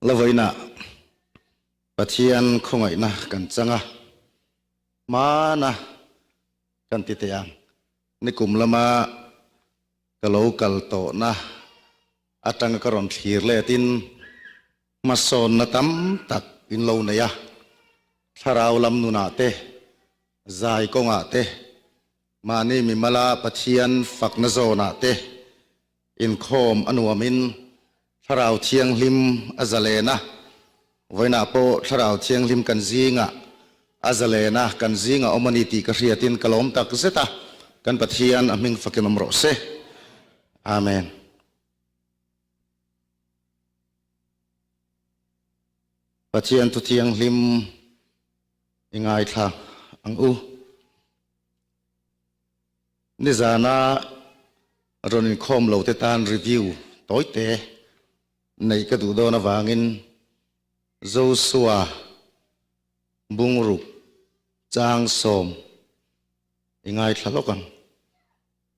La vawiinah Pathian khawngaihna kan chang a, hmana kan ti teh ang. Nikum lama ka lo kal tawhna atanga ka rawn thlir letin hmasawnna tam tak in lo nei a, thlarau lam nunah te, zai kawngah te, mahni mimala Pathian fakna zawnah te Inkhawm a nuamin Thlarau Thianghlim a zalen a, vawiinah pawh Thlarau Thianghlim kan zingah a zalen a, kan zingah awm a ni tih ka hriatin ka lawm tak zet a, kan Pathian a hming fakin awm rawh se. Amen. Pathian Thu Thianghlim i ngaithla ang u. Nizana rawn inkhawm lo te tan review tawite neih ka duh dawn avangin Joshua bungruk chang sawm i ngaithla lawk ang.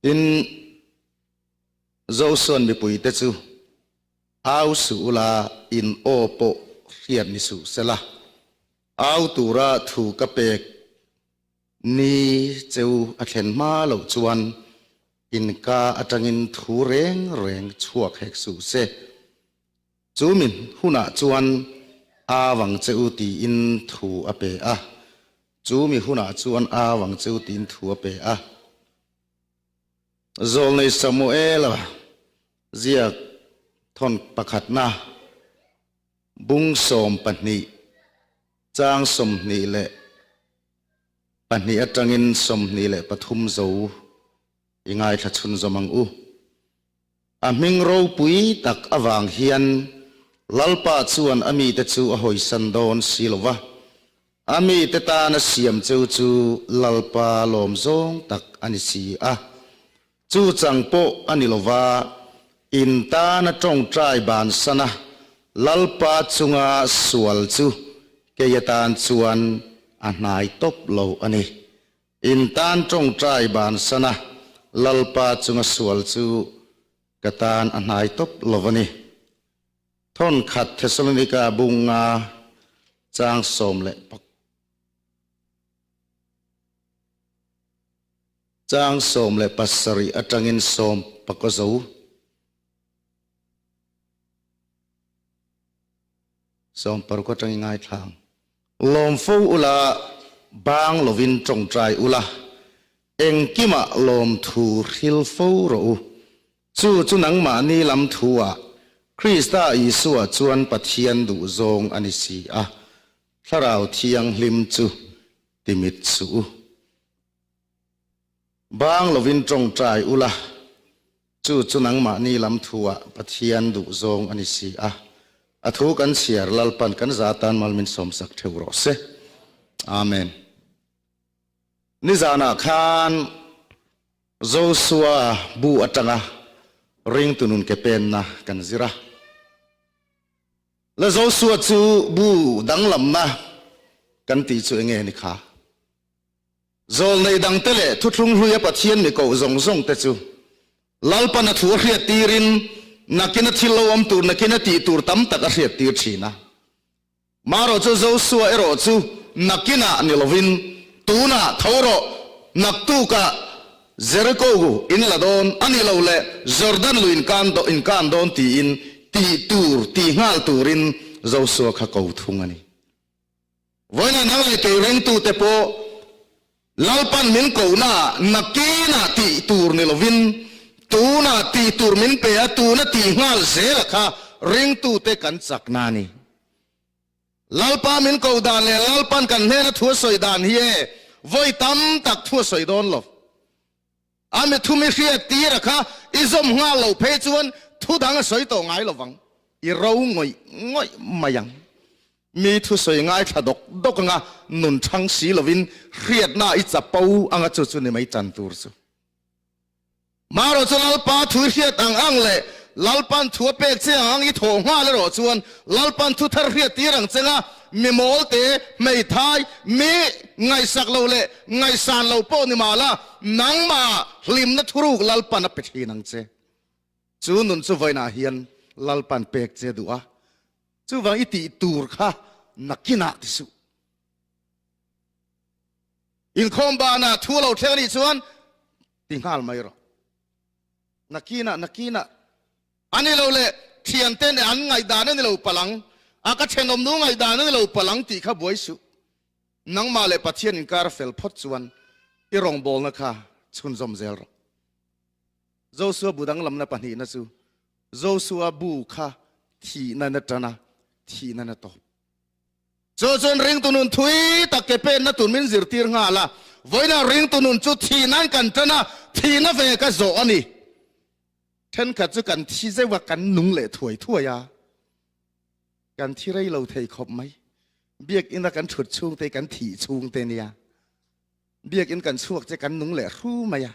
Tin, Joshua'n mipuite chu au suh ula in aw pawh hriat ni suh sela, au tura thu ka pek Ni cheu a thlen hma loh chuan inka atangin thu reng reng chhuak hek suh se. Chu mi hunah chuan au ang che u tiin thu a pe a. Chu mi hunah chuan au ang che u tiin thu a pe a. Zawlnei Samuela ziak thawn pakhatna bung 12 Chang 22 atangin 23 zo i ngaithla chhunzawm ang u. A hming ropui tak avang hian Lalpa chuan a mite chu a hawisan dawn si lo va, a mite tana siam cheu chu Lalpa lawm zawng tak a ni si a. Chu chang pawh a ni lo va, in tana tawngtai bansana Lalpa chunga sual chu kei atan chuan a hnai tawp lo a ni. In tan tawngtai bansana Lalpa chunga sual chu ka tan a hnai tawp lo a ni. Thawnkhat Thesalonika bunga chang sawm leh pakhat. Chang 17 atangin sawm pakaw zo. Sawm paruk atangin ngaithlang. Lawm fo ula, bang lovin tawngtai ula, engkimah lawmthu hril fo rawh u. Chu chu nangmahni lam thu-ah Krista Isua chuan Pathian duhzawng a ni si a, Thlarau Thianghlim chu timit suh u. Bang lovin tawngtai ula, chu chu nangmahni lam thu-ah Pathian duhzawng a ni si a. A thu kan chhiar Lalpan kan za tan mal min sawmsak theuh rawh se. Amen. Nizanah khan Joshua bu atanga ringtu nun ke penna kan zir a. La Joshua chu bu danglamna kan tih chu enge ni kha? Zawlnei dangte leh thuthlung hluia Pathian mi koh zawng zawng te chu Lalpan a thu a hriat tirin nakin a thil lo awm tur nakin a tih tur tam tak a hriat tir thin a. Marawh chu Joshua erawh chu nakinah ni lovin tunah tho rawh, naktukah Jericho in la dawn a ni lo leh Jordan lui in kan dawn tiin tih tur ti nghal turin Joshua kha ko thung a ni. Vawiinah nang leh kei rengtute pawh Lalpan min kohnaah nakinah tih tur ni lovin tunah tih tur min pe a, tuna tih nghal zela kha ringtute kan chakna a ni. Lalpa min koh dan leh Lalpan kan hnena thu a sawi dan hi e vawi tam tak thu a sawi dawn lo. A mi thu mi hriat tir a kha i zawm nghal loh phei chuan thu dang a sawi tawh ngai lovang, i ro ngawih ngawih mai ang. Mi thu sawi ngaithla dawk dawk anga nun thang si lovin hriatna i chapo anga chu chu ni mai chan tur chu. Marawh chu Lalpa thu i hriat ang ang leh Lalpan thu a pek che ang ang i thawh nghal erawh chuan Lalpan thu thar hriat tir ang che nga mi mawl te, hmeithai, mi ngaihsak lo leh ngaihsan lo pawh ni mah la, nangmah hlimna thuruk Lalpan a pe thin ang che. Chu nun chu vawiinah hian Lalpan pek che duh a. Chuvang i tih tur kha nakinah ti suh. Inkhawm banah thu lo thleng a nih chuan ti nghal mai rawh. Nakinah, nakinah a ni lo leh thiante nen an ngaihdan a ni lo palang, a ka thenawmnu ngaihdan a ni lo palang tih kha buai suh. Nangmah leh Pathian inkar fel phawt chuan i rawngbawlna kha chhunzawm zel rawh. Josua bu danglamna pahnihna chu Josua bu kha thihna na tan a, thihna na tawp. Chu chuan ringtu nun thui tak ke penna tur min zirtir nghal a, vawiinah ringtu nun chu thihnain kan tan a, thihna ve ka zawh a ni. Thenkhat chu kan thi zeuh a, kan nung leh thuai thuai a, kan thi rei lo thei khawp mai. Biakina kan thut chhungte kan thih chhungte nia. Biakin kan chhuak che kan nung leh hru mai a.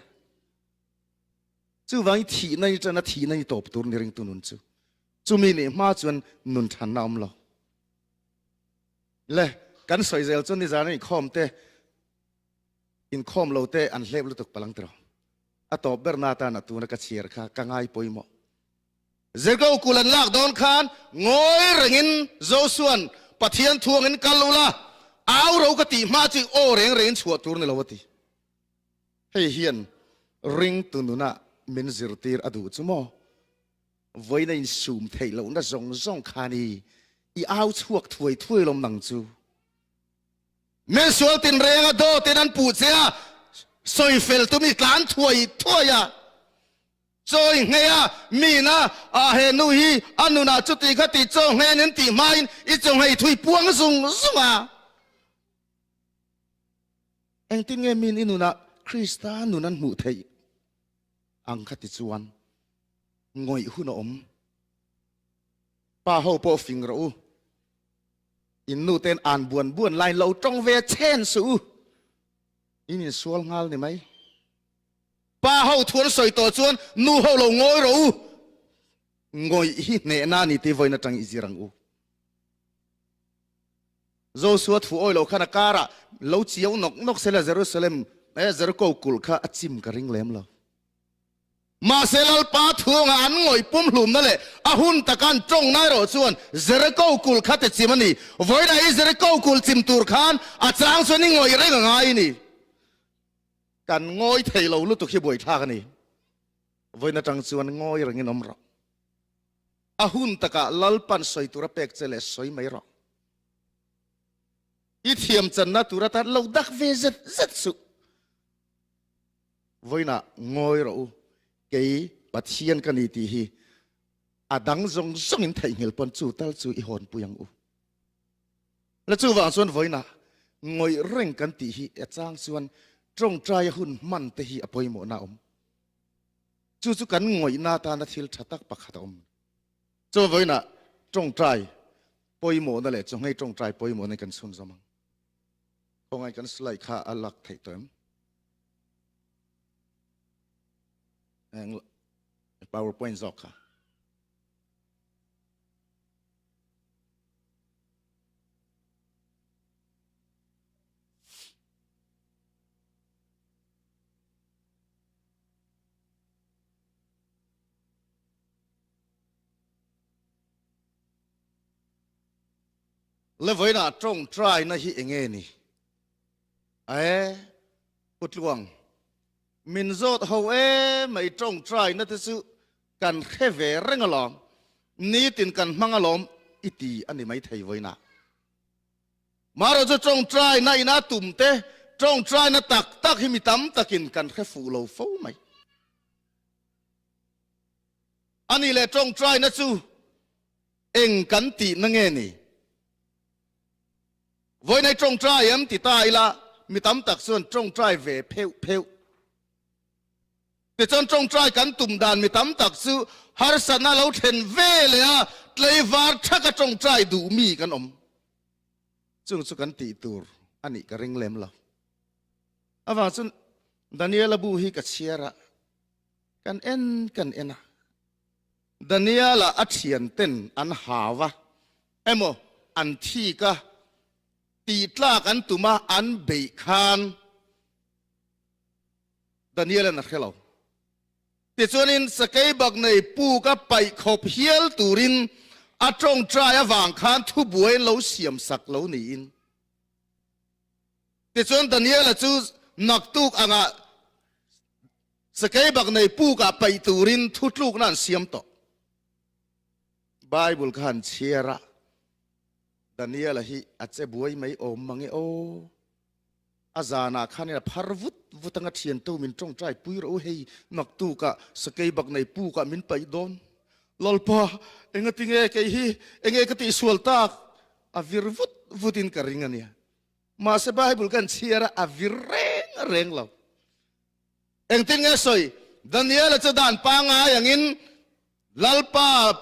Chuvangin thihna i tan a, thihna i tawp tur ni ringtu nun chu. Chumi nih hma chuan nun thanna awm lo. Le, kan sawi zel chu nizan inkhawm te, inkhawm lo te an hlep lutuk palang tiraw. A tawp ber na atan a tuna ka chhiar kha ka ngai pawimawh. Zirgo kul an lak dawn khan ngawi rengin Josua'n Pathian thuangin kal ula, au ro ka tih hma chu aw reng rengin chhuah tur ni lo a ti. Hei hian ringtu nunah min zirtir a duh chu maw? Vawiin a insum theih lohna zawng zawng kha ni i au chhuak thuai thuai lawm nang chu. Mensual tinrenga dawtin an puh che a, sawi fel tum i tlan thuai thuai a, chawi nghei a, mina ah he nu hi a nunah chuti kha ti chaw nghen in tih hmain i chaw nghei thui puang zung zung a. Engtin nge min i nunah Krista nun an hmuh theih ang kha ti chuan ngawih hun a awm. Pa ho pawh fing rawh u. In nu ten an buan buan lai lo tawng ve chen suh u. In insual nghal ni mai. Pa ho thu an sawi tawh chuan nu ho lo ngawi rawh u. Ngawih hi hnehna a ni tih vawiin atang i zir ang u. Joshua thu awi loh khan a karah lo chiau nawk nawk sela Jerusalem eh Jericho kulh kha a chim ka ring lem lo. Mahse Lalpa thuanga an ngawih pumhlumna leh a hun taka an tawng na erawh chuan Jericho kulh kha ti chim a ni. Vawiinah i Jericho kulh chim tur khan a chang chuan i ngawih reng a ngai a ni. Kan ngawi thei lo lutuk hi buaithlak a ni. Vawiin atang chuan ngawi rengin awm rawh. A hun takah Lalpan sawi tur a pek che leh sawi mai rawh. I thiam channa tur atan lo dak ve zet zet suh. Vawiinah ngawi rawh u, kei Pathian ka ni tih hi a dang zawng zawngin theihnghilh pawn chu tal chu i hawnpui ang u. La chuvang chuan vawiinah ngawih reng kan tih hi a chang chuan tawngtaia hun hman te hi a pawimawhna a awm. Chu chu kan ngawihna atana thil tha tak pakhat a awm. Chuan vawiinah tawngtai pawimawhna leh chawnghei tawngtai pawimawhna in kan chhunzawm ang. Khawngaih kan slide kha a lak theih tawh em? Eng powerpoint zawk kha. Le vawiinah tawngtaina hi enge ni? Ae, Pu Tluang, min zawt ho em mai tawngtaina te chu kan hre ve reng alawm, nitin kan hmang alawm i ti a ni maithei vawiinah. Marawh chu tawngtaina ina tum te, tawngtaina tak tak hi mi tam takin kan hre fuh lo fo mai. Ani leh tawngtaina chu eng kan tihna nge ni? Vawiinai tawngtai em ti ta ila mi tam tak chuan tawngtai ve pheuh pheuh. Tichuan tawngtai kan tum dan mi tam tak chu harsatna lo thlen ve leh a tleivar thaka tawngtai duh mi kan awm. Chung chu kan tih tur a nih ka ring lem lo. Avang chuan Daniela bu hi ka chhiar a, kan en kan en a. Daniela a thian ten an hau a emaw an thik a, tih tlak an tum a an beih khan Daniela'n a hre lo. Tichuanin sakei bak nei puk a paih khawp hial turin. A tawngtai avang khan thubuai an lo siam sak lo niin. Tichuan Daniela chu naktuk angah Sakeibak nei pukah paih turin thutlukna an siam tawh. Bible kha han chhiar a, Daniela hi a che buai mai awm mang e aw. A zanah khanin a phar vut vut anga thiantu min tawngtai pui rawh u hei naktukah Sakeibak nei pukah min paih dawn. Lalpa, engati nge kei hi enge ka tihsual tak? A vir vut vutin ka ring a nia. Mahse Bible kan chhiar a, a vir reng reng lo. Engtin nge sawi? Daniela chu dan pangngai angin Lalpa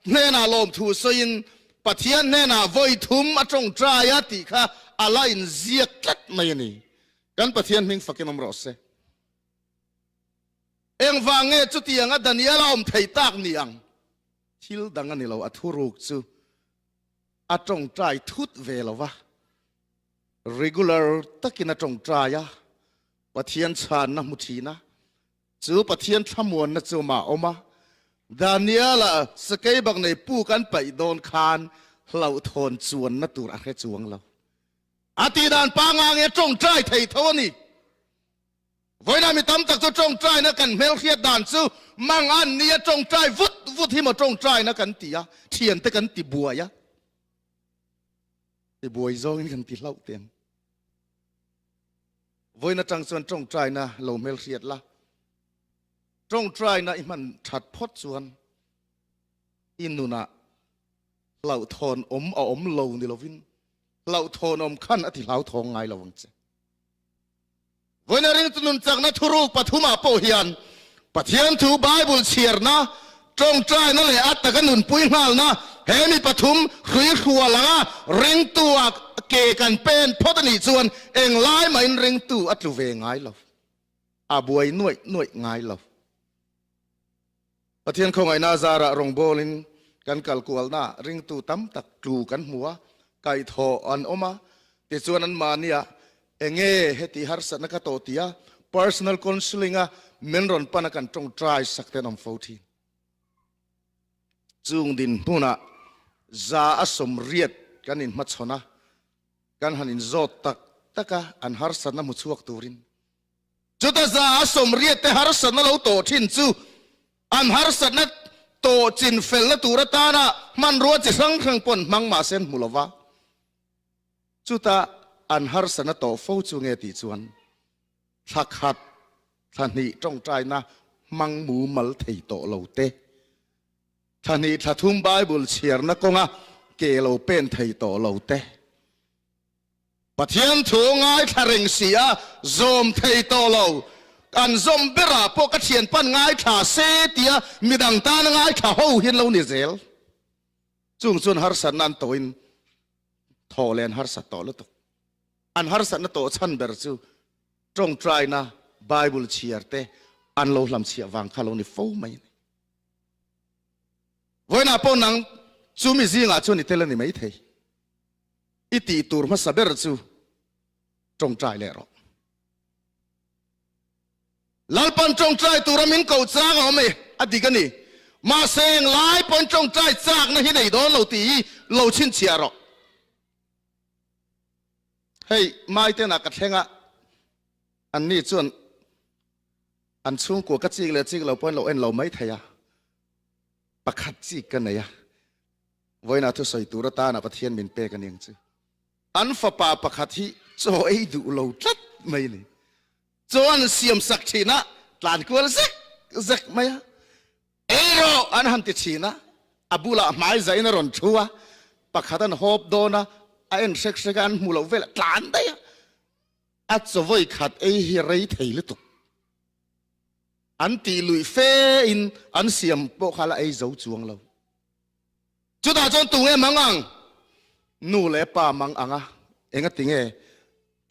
hnenah lawmthu sawiin Pathian hnenah vawi thum a tawngtai a tih kha a la inziak tlat mai a ni. Kan Pathian hming fakin awm rawh se. Engvang nge chutianga Daniela awm thei tak ni ang? Thil dang a ni lo, a thuruk chu a tawngtai thut ve lo va, regular takin a tawngtai a, Pathian chhanna hmu thin a, chu Pathian thlamuanna chu mah awm a. Daniela sakeibak nei puk an paih dawn khan hlauhthawn chuanna tur a hre chuang lo. A tih dan pangngai a tawngtai thei tho a ni. Vawiinah mi tam tak chu tawngtaina kan hmelhriat dan chu mang an nia tawngtai vut vut hi maw tawngtaina kan ti a, thiante kan ti buai a, ti buai zawngin kan ti hlauh teh ang. Vawiin atang chuan tawngtaina lo hmelhriat la, tawngtaina i hman that phawt chuan i nunah hlauhthawn awm a awm lo ni lovin hlauhthawn awm khan a ti hlauthawng ngai lo ang che. Vawiina ringtu nun chakna thuruk pathumah pawh hian Pathian thu Bible chhiarna, tawngtaina leh a taka nunpui nghalna he mi pathum hrui hrual anga ringtu a ke kan pen phawt a nih chuan englai mahin ringtu a tlu ve ngai lo, a buai nuaih nuaih ngai lo. Pathian khawngaihna zarah rawngbawlin kan kal kualna ringtu tam tak tlu kan hmu a, kaihthawh an awm a, tichuan anmahnia enge heti harsatna ka tawh tia personal counselling a min rawn pan a kan tawngtai sak te an awm fo thin. Chung dinhmunah za a 80 kan inhmachhawn a, kan han inzawt tak tak a, an harsatna hmu chhuak turin. Chuta 180 te harsatna lo tawh thin chu an harsatna tawh chin felna tur atana hmanrua chi hrang hrang pawh an hmang mahse an hmu lo va. Chuta an harsatna tawh fo chu nge tih chuan thla khat, thla hnih tawngtaina hmang mumal thei tawh lo te, thla hnih thla thum Bible chhiarna kawnga ke lo pen thei tawh lo te, Pathian thu ngaithla reng si a, zawm thei tawh lo. An zawm berah pawh ka thian pan ngaithla se tia midang tana ngaithla ho hi an lo ni zel. Chung chuan harsatna an tawhin thaw leh an harsat tawh lutuk. An harsatna tawh chhan ber chu tawngtaina Bible chhiar te an lo hlamchhiah vang kha lo ni fo mai a ni. Vawiinah pawh nang chu mi zingah chuan i tel a ni maithei. I tih tur hmasa ber chu tawngtai leh rawh. Lalpan tawngtai tura min ko chang a awm e, a dik a ni. Mahse englai pawhin tawngtai chakna hi nei dawn lo tih hi lo chhinchhiah rawh. Hei Maitenah ka thleng a, anni chuan an chhungkua ka chik leh chik lo pawhin lo en lo mai thei a, pakhat chik ka nei a. Vawiinah thusawi tur atana Pathian min pek a ni ang chu. An fapa pakhat hi chaw ei duh lo tlat mai a ni. Chaw an siam sak thin a, tlan kual zek zek mai a. Ei rawh an han ti thin a, a bulah hmai zahin a rawn thu a, pakhat an hawp dawn a, a en hrek hrek a, an hmu loh velah tlan daih a. A chaw vawi khat ei hi rei thei lutuk. An tih luih fe in an siam pawh kha la ei zo chuang lo. Chutah chuan tunge mang ang? Nu leh pa mang ang a, engati nge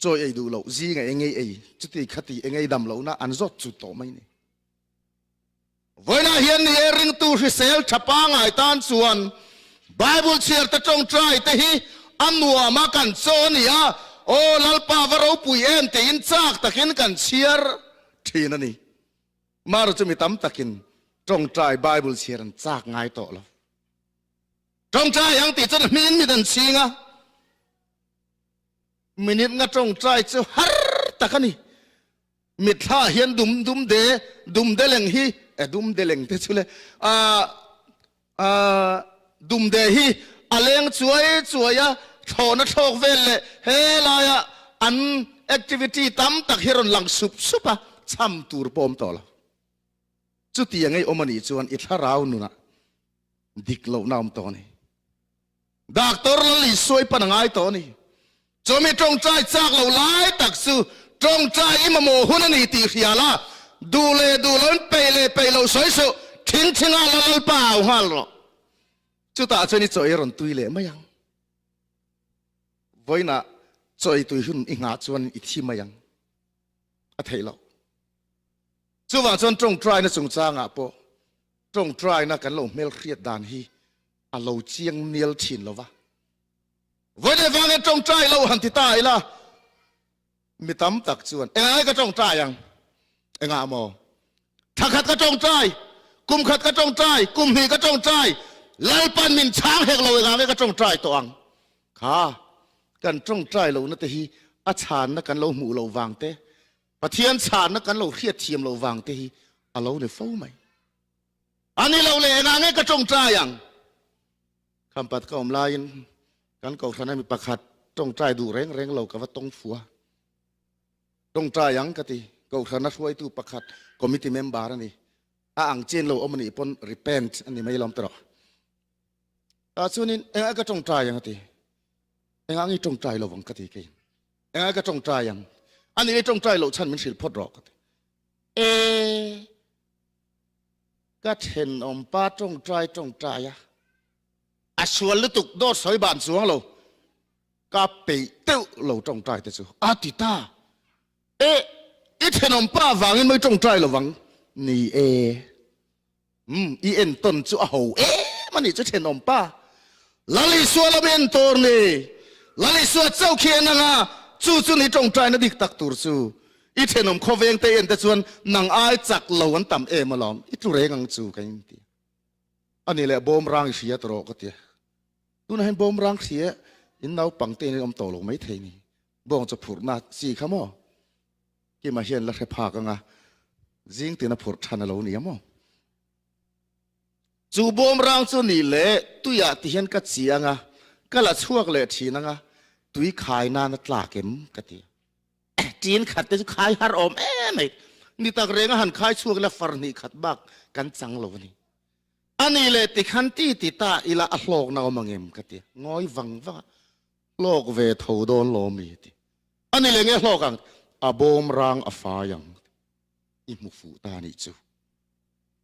chawi ei duh loh, zinga engei ei, chuti khati engei dam lohna an zawt chu tawh mai ni. Vawiinah hian ni e ringtu hrisel tha pangai tan chuan Bible chhiar te tawngtai te hi a nuam a kan chaw a ni a, Aw Lalpa va ropui em tiin chak takin kan chhiar thin a ni. Mara chu mi tam takin tawngtai Bible chhiar an chak ngai tawh lo. Ṭawngṭai ang tih chuan a hmingin mit an chhing a, minute nga ṭawngṭai chu har tak a ni. Mitthla ah hian dum dum de dum de leng hi e dum de leng te chu le ah ah dum de hi a leng chuai chuai a, thlawhna thlawk vel leh helaia an activity tam tak hi rawn lang sup sup a, cham tur pawh awm tawh lo. Chutiang ei awm a nih chuan i thlarau nunah dik lohna awm tawh a ni. Doctor Lal Isuai pan a ngai tawh a ni. Chumi tawngtai chak lo lai tak chu tawngtai i mamawh hun a ni tih hria la, duh leh duh loin peih leh peih loh sawi suh, thing thingah la Lalpa au nghal rawh. Chutah chuan i chaw ei rawn tui leh mai ang. Vawiinah chaw ei tui hun i nghah chuan i thi mai ang. A theih loh. Chuvang chuan tawngtaina chungchangah pawh tawngtaina kan lo hmelhriat dan hi a lo chiang nial thin lo va. Vawiin vangin tawngtai lo han ti ta ila, mi tam tak chuan engah nge ka tawngtai ang? Engah maw? Thla khat ka tawngtai, kum khat ka tawngtai, kum hnih ka tawngtai, Lalpan min chhang hek lo engah nge ka tawngtai tawh ang? Kha kan tawngtai lohna te hi a chhanna kan lo hmuh loh vang te, Pathian chhanna kan lo hriatthiam loh vang te hi a lo ni fo mai. A ni lo le, engah nge ka tawngtai ang? Khampat ka awm laiin kan kohhrana mi pakhat tawngtai duh reng reng lo ka va tawng fu a. Tawngtai ang ka ti, kohhrana hruaitu pakhat committee member a ni. A ang chen lo awm a nih pawn repent a ni mai lawm tawh. Tah chuanin engah ka tawngtai ang a ti. Engah nge tawngtai lo ang ka ti kei. Engah ka tawngtai ang. A nih tawngtai loh chhan min hrilh phawt rawh ka ti. E Ka thenawm pa tawngtai tawngtai a, a sual lutuk dawt sawi ban chuang lo, ka peih deuh lo tawngtai te chu a ti ta. E, i thenawm pa vangin mawi tawngtai lo vang? Ni e. Umm, i entawn chu a ho em a nih chu thenawm pa. Lal Isua lam en tur ni. Lal Isua chauh khi en anga chu chu ni tawngtaina dik tak tur chu. I thenawm khawveng te en te chuan nang ai chak lo an tam em alawm. I tlu reng ang chu ka in ti. Ani leh bawm rang i hria ta rawh ka ti. Tunah hian bawm rang hria in naupang te in awm tawh lo mai thei ni. Bawng chaw phurhna chi kha maw? Kima hian la hre phak anga zing tina phurh than a lo ni a maw? Chu bawmrang chu nih leh tuiah ti hian ka chiang a, ka la chhuak leh thin anga tui khai nan a tlak em ka ti. Tin khat te chu khai har awm em mai. Ni tak reng a han khai chhuak ila far hnih khat bak kan chang lo a ni. A nih leh tikhan ti ti ta ila a hlawkna awm ang em ka ti. Ngawi vang vang a, hlawk ve tho dawn lo mi ti. A ni leh nge hlawk ang? A bawmrang a fai ang. I hmu fuh ta nih chu.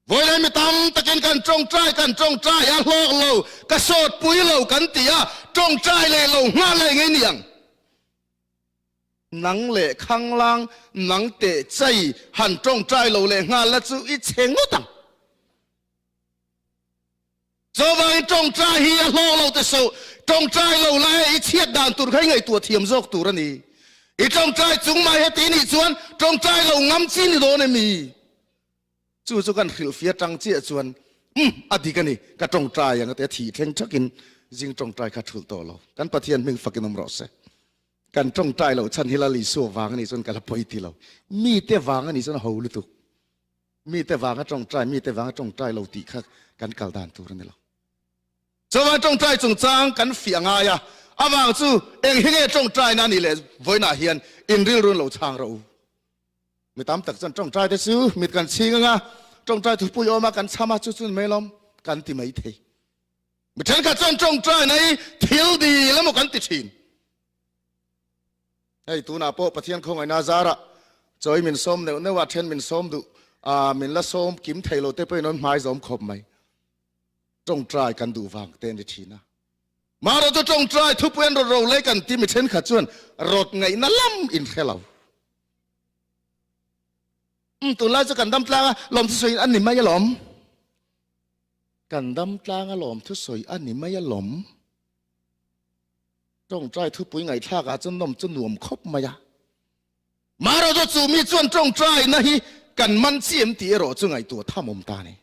Vawilai mi tam takin kan tawngtai kan tawngtai a hlawk lo, ka sawt pui lo kan ti a, tawngtai leh lo nghal leh ngei ni ang. Nang leh khanglang, nang teh chai han tawngtai lo leh nghal la chu i chhe ngawt ang. Chuvangin tawngtai hi a hlawk lo te so, tawngtai lo lai a i chhiat dan tur kha i ngaihtuah thiam zawk tur a ni. I tawngtai chung mai heti nih chuan tawngtai lo ngam chi ni dawn em i? Chu chu kan hrilhfia tang chiah chuan umm a dik a ni, ka tawngtai ang a ti a, thih thleng thakin zing tawngtai kha thulh tawh lo. Kan Pathian hming fakin awm rawh se. Kan tawngtai loh chhan hi Lal Isua vang a nih chuan ka la pawi ti lo. Mite vang a nih chuan a ho lutuk. Mite vanga tawngtai, mite vanga tawngtai lo tih kha kan kal dan tur a ni lo. Chuvang tawngtai chungchang kan fiah ngai a, avang chu eng hi nge tawngtaina a nih leh vawiinah hian in rilru lo chhang rawh u. Mi tam tak chuan tawngtai te chu mit kan chhing anga tawngtai thupui awm a kan chham a chu chu ni mai lawm kan ti mai thei. Mi thenkhat chuan tawngtaina hi thil dil emaw kan ti thin. Hei tunah pawh Pathian khawngaihna zarah chawi min sawm neuh neuh a, then min sawm duh a, min la sawm kim thei lo te pawhin an hmai zawm khawp mai. Tawngtai kan duh vang te a ni thin a. Mahro chu tawngtai thupui an rawt ro lei kan ti mi thenkhat chuan rawt ngaihna lam in hre lo. Umm tunlai chu kan dam tlang a, lawmthu sawiin a ni mai alawm. Kan dam tlang a lawmthu sawi a ni mai alawm. Tawngtai thupui ngaihthlak ah chuan nawm chu nuam khawp mai a. Marawh chu mi chuan tawngtaina hi kan man chi em tih erawh chu ngaihtuah tham awm ta a ni.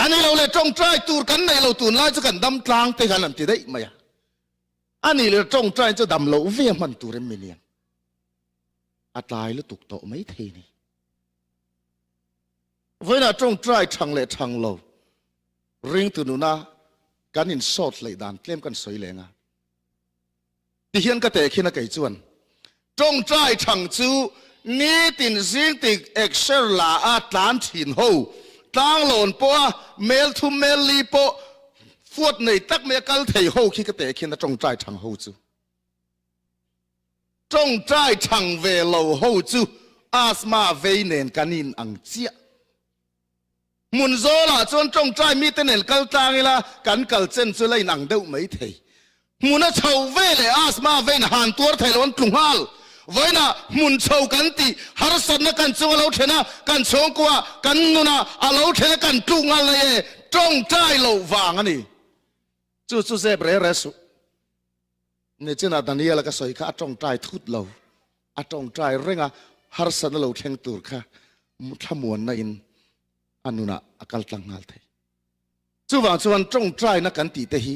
A ni lo le ṭawngṭai tur kan neih lo tunlai chu kan dam tlang te khan an ti daih mai a. A ni le ṭawngṭai chu dam loh ve hman tur em mi niang? A tlai lutuk tawh mai thei ni. Vawiinah ṭawngṭai ṭhang leh ṭhang lo ringtu nuna kan insawt hleih dan tlem kan sawi leng a. Tihian ka tehkhin a kei chuan ṭawngṭai ṭhang chu nitin zingtik exer la a tlan ṭhin ho, tlanglawn pawha mel thum mel li pawh fuat nei tak mai a kal thei ho khi ka tehkhin a ṭawngṭai ṭhang ho chu. Ṭawngṭai ṭhang ve lo ho chu asthma vei nen kan in ang chiah. Hmun zawlah chuan ṭawngṭai mite nen kal tlang ila kan kal chen chu la inang deuh mai thei. Hmun a chho ve leh asthma vein han tuar thei lo an tlu nghal. Vawiinah hmun chho kan tih harsatna kan chung a lo thlen a, kan chhungkua, kan nunah a lo thlen a kan tluk nghal nei e, ṭawngṭai loh vang a ni. Chu chu zep re re suh. Nichinah Daniela ka sawi kha a tawngtai thut lo, a tawngtai reng a, harsatna lo thleng tur kha thlamuanna in a nunah a kal tlang nghal thei. Chuvang chuan tawngtaina kan tih te hi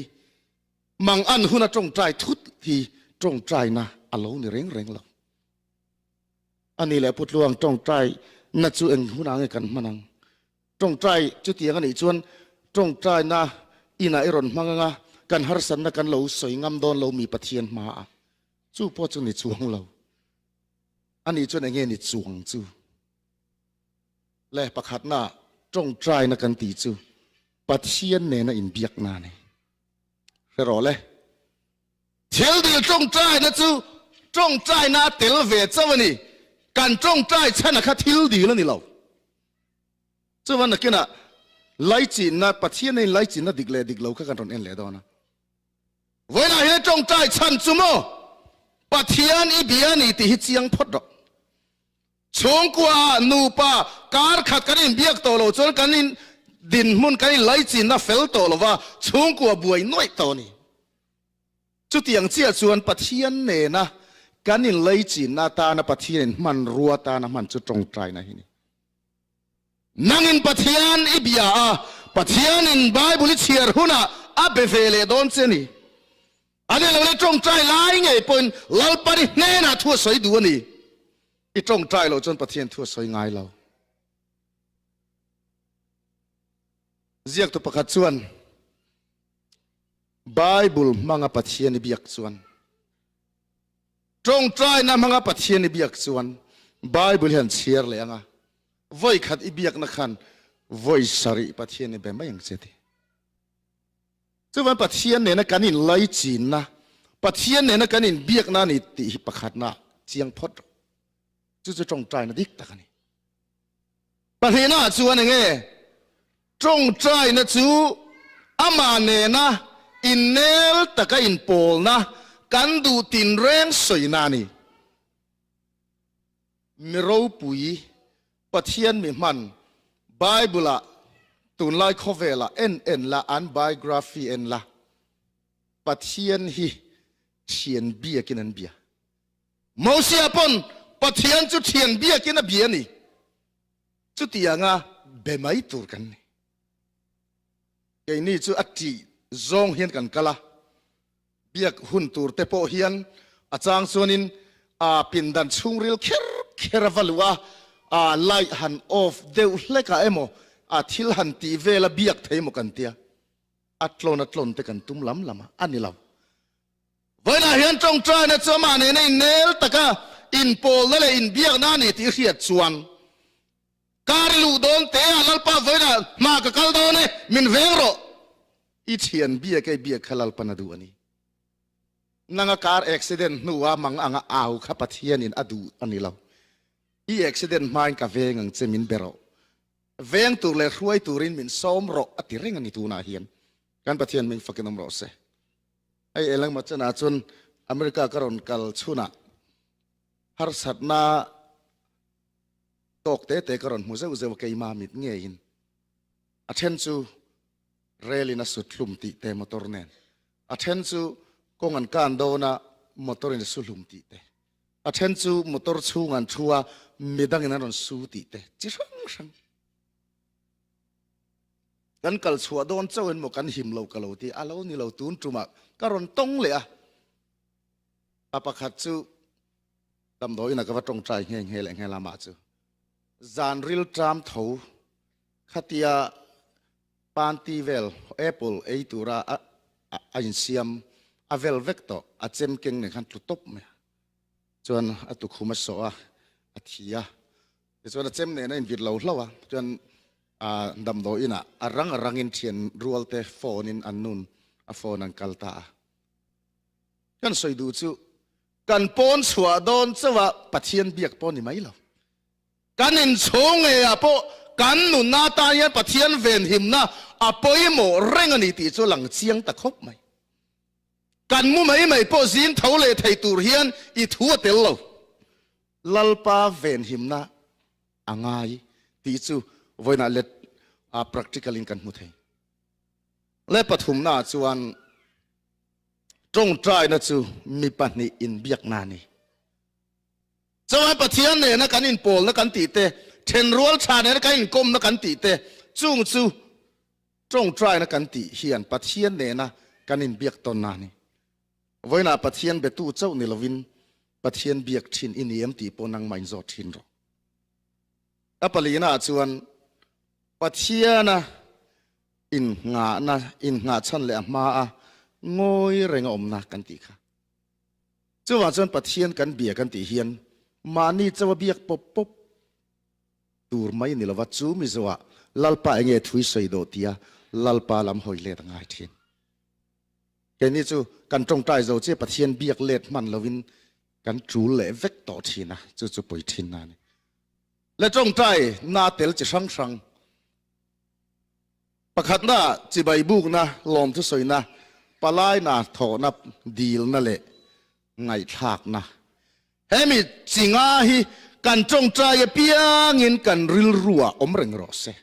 mang an huna tawngtai thut hi tawngtaina a lo ni reng reng lo. A ni leh Putluang tawngtaina chu eng hunah nge kan hman ang? Tawngtai chutiang a nih chuan tawngtaina inah i rawn hmang anga kan harsatna kan lo sawi ngam dawn lo mi Pathian hmaah chu pawh chu ni chuang lo. A nih chuan enge ni chuang chu? Le pakhatna tawngtaina kan tih chu Pathian nena inbiakna a ni. Hre rawh le. Thil dil tawngtaina chu tawngtaina a tel ve chauh a ni. Kan tawngtai chhan a kha thil dil a ni lo. Chuvan nakinah laichinna, Pathian in laichinna dik leh dik lo kha kan rawn en leh dawn a. Vawiinah hian tawngtai chhan chu maw Pathian i bia a ni tih hi chiang phawt rawh. Chhungkua, nupa, kar khat kan inbiak tawh lo chuan kan in dinhmun kan in laichinna fel tawh lo va, chhungkua buai nuaih tawh a ni. Chutiang chiah chuan Pathian nena kan inlaichinna atana Pathian in hmanrua atana hman chu tawngtaina hi a ni. Nangin Pathian i bia a, Pathianin Bible i chhiar hunah a be ve leh dawn che a ni. A ni lo le tawngtai lai ngei pawhin Lalpan i hnenah thu a sawi duh a ni. I tawngtai loh chuan Pathian thu a sawi ngai lo. Ziaktu pakhat chuan Bible hmanga Pathian i biak chuan Tawngtaina hmanga Pathian i biak chuan Bible hian chhiar leh anga vawi khat i biakna khan vawi sarih Pathian i be mai ang che ti. Chuvan Pathian nena kan inlaichinna, Pathian nena kan inbiakna a ni tih hi pakhatna chiang phawt rawh. Chu chu tawngtaina dik tak a ni. Pahnihna chuan enge? Tawngtaina chu amah nena innel taka inpawlna kan duh tinreng sawina a ni. Mi ropui, Pathian mi hman, Bible-ah tunlai khawvelah en en la, an biography en la, Pathian hi thian biakin an bia. Mosia pawn Pathian chu thian biakin a bia a ni. Chutianga be mai tur kan ni. Keini chu a tih zawng hian kan kal a, biak hun tur te pawh hian a chang chuanin a pindan chhungril kher kher a va luh a, a light han off deuh hlekah emaw a thil han tih vel a biak thei emaw kan tia, a tlawn a tlawn te kan tum lam lam a, a ni lo. Vawiinah hian tawngtaina chu amah nena innel taka inpawlna leh inbiakna a ni tih hriat chuan kar i luh dawn te a, Lalpa vawiinah hma ka kal dawn e, min veng rawh. I thian biak e, biak kha Lalpan a duh a ni. Nanga kar accident hnua mang anga au kha Pathianin a duh a ni lo. I accident hmain ka veng ang che min be rawh. Veng tur leh hruai turin min sawm rawh a ti reng a ni tunah hian. Kan Pathian hming fakin awm rawh se. Hei elengmaw chenah chuan America ka rawn kal chhunah harsatna tawk te te ka rawn hmu zeuh zeuh a keima mit ngeiin. A then chu rel in a sut hlum tih te motor nen, a then chu kawng an kan dawn a motor in a su hlum tih te, a then chu motor chhung an thu a midangin an rawn su tih te chi hrang hrang. Kan kal chhuah dawn chauhin maw kan him lo ka lo ti a lo ni lo tun tumah ka rawn tawng leh a. Pa pakhat chu damdawiin ah ka va tawngtai nghe nghe leh nghe lamah chu zan ril ṭam tho khatia panty vel apple ei tura a insiam a vel vek tawh a chem keng nen khan tlu tawp mai a chuan a tukhum a sawh a a thi a tichuan a chem nen a invit lo hlauh a chuan damdawiin ah a rang a rangin thian rual te phone in an nun a phone an kal ta a. Kan sawi duh chu kan pawn chhuah dawn chauh a Pathian biak pawh ni mai lo. Kan inchhung ngeiah pawh kan nunna atan hian Pathian venhimna a pawimawh reng a ni tih chu a lang chiang ta khawp mai. Kan mu mai mai pawh zing tho leh thei tur hian i thu a tel lo. Lalpa venhimna a ngai tih chu vawiinah let practical in kan hmu thei. Leh pathumnaah chuan Tawngtaina chu mi pahnih inbiakna a ni. Chuan Pathian nena kan inpawlna kan tih te, thenrual tha nena kan inkawmna kan tih te, chung chu tawngtaina kan tih hian Pathian nena kan inbiak tawnna a ni. Vawiinah Pathian betu chauh ni lovin Pathian biak thin i ni em tih pawh nangmah inzawt thin rawh. A palinaah chuan Pathiana Innghahna, innghahchhan leh a hmaa ngawi reng a awmna kan tih kha. Chuvang chuan Pathian kan bia kan tih hian mahni chauha biak pawp pawp tur mai ni lova chu Mizoah Lalpa enge thui sawi dawh tia Lalpa lam hawi let a ngai thin. Keini chu kan tawngtai zo chiah Pathian biak let hman lovin kan tul leh vek tawh thin a, chu chu pawi thin a ni. Le tawngtai na tel chi hrang hrang Pakhatna, chibai bukna, lawmthu sawina, palaina thawhna, dilna leh ngaihthlakna. Hemi chinga hi kan tawngtai apiangin kan rilruah awm reng rawh se.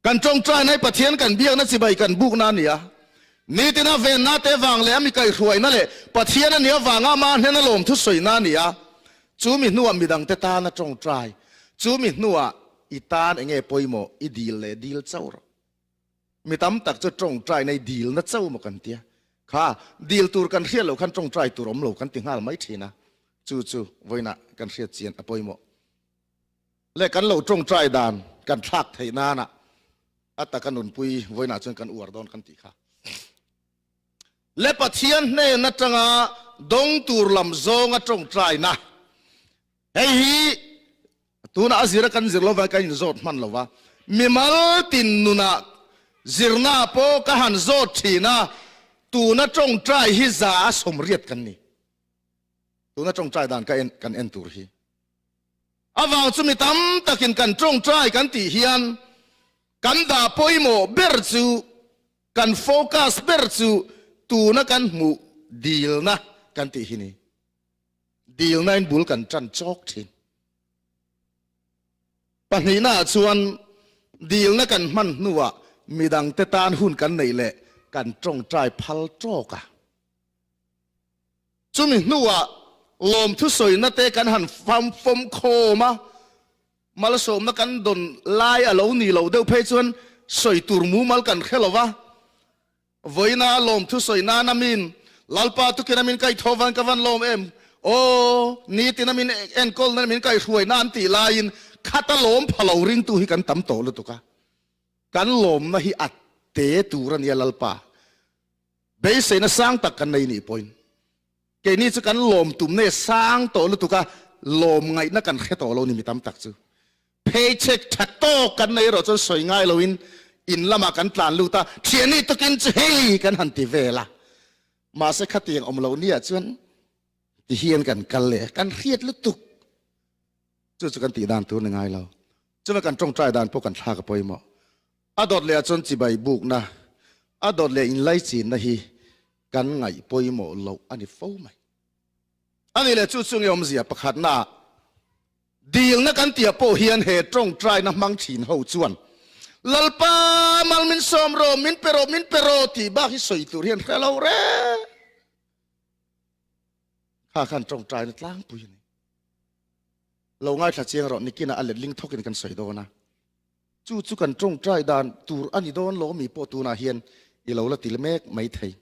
Kan tawngtaina hi Pathian kan biakna chibai kan bukna a ni a. Nitina venna te vang leh a mi kaihhruaina leh Pathian a nih avanga amah hnena lawmthu sawina a ni a. Chu mi hnuah midangte tana tawngtai, chu mi hnuah I tan enge pawimawh i dil leh dil chauh rawh. Mi tam tak chu tawngtai na i dilna chauh maw kan tia. Kha dil tur kan hriat loh khan tawngtai tur awm lo kan ti nghal mai thin a. Chu chu vawiinah kan hriat chian a pawimawh. Le kan lo tawngtai dan kan thlak theih nana a taka nunpui vawiinah chuan kan uar dawn kan tih kha. Le Pathian hnen atanga dawng tur lam zawnga tawngtaina Hei hi tunah a zira kan zir lova kan inzawt hman lova, mimal tin nunah zirna pawh ka han zawt thin a, tuna tawngtai hi za a sawmriat kan ni. Tuna tawngtai dan ka en kan en tur hi. Avang chu mi tam takin kan tawngtai kan tih hian kan dah pawimawh ber chu kan focus ber chu tuna kan hmuh dilna kan tih hi ni. Dilnain bul kan tan chawk thin. Pahnihnaah chuan dilna kan hman hnuah midangte tan hun kan neih leh kan tawngtai phal tawk a. Chumi hnuah lawmthu sawina te kan han fawm khawm a, malsawmna kan dawn lai a lo ni lo deuh phei chuan sawi tur mumal kan hre lo va. Vawiina lawmthu sawi nan a min Lalpa tukin a min kaihthawh van ka van lawm em? Aw, nitin a min enkawl nan min kaihhruai na an tih laiin khata lawm pha lo ringtu hi kan tam tawh lutuk a. Kan lawmna hi a te tur a nia Lalpa. Beiseina sang tak kan nei nih pawhin Keini chu kan lawm tumna e sang tawh lutuk a, lawm ngaihna kan hre tawh lo ni mi tam tak chu. Pheichhek tha tawk kan nei erawh chuan sawi ngai loin in lamah kan tlan lut a, thiani tukin chu hei kan han ti vel a. Mahse khatiang awm lo nia chuan ti hian kan kal leh a, kan hriat lutuk. Chu chu kan tih dan tur ni ngai lo. Chuvang kan tawngtai dan pawh kan thlak a pawimawh. A dawt leh ah chuan chibai bukna, a dawt leh inlaichinna hi kan ngaih pawimawh loh a ni fo mai. A nih leh chu chu nge awmzia pakhatna ah dilna kan tih ah pawh hian he tawngtaina hmang thin ho chuan Lalpa mal min sawm rawh, min pe rawh, min pe rawh tih bak hi sawi tur hian hre lo reng. Kha khan tawngtaina tlangpui a ni. Lo ngaithla chiang rawh, nikinah a letling thawkin kan sawi dawn a. Chu chu kan tawngtai dan tur a ni dawn lo mi pawh tunah hian i lo la til mek mai thei.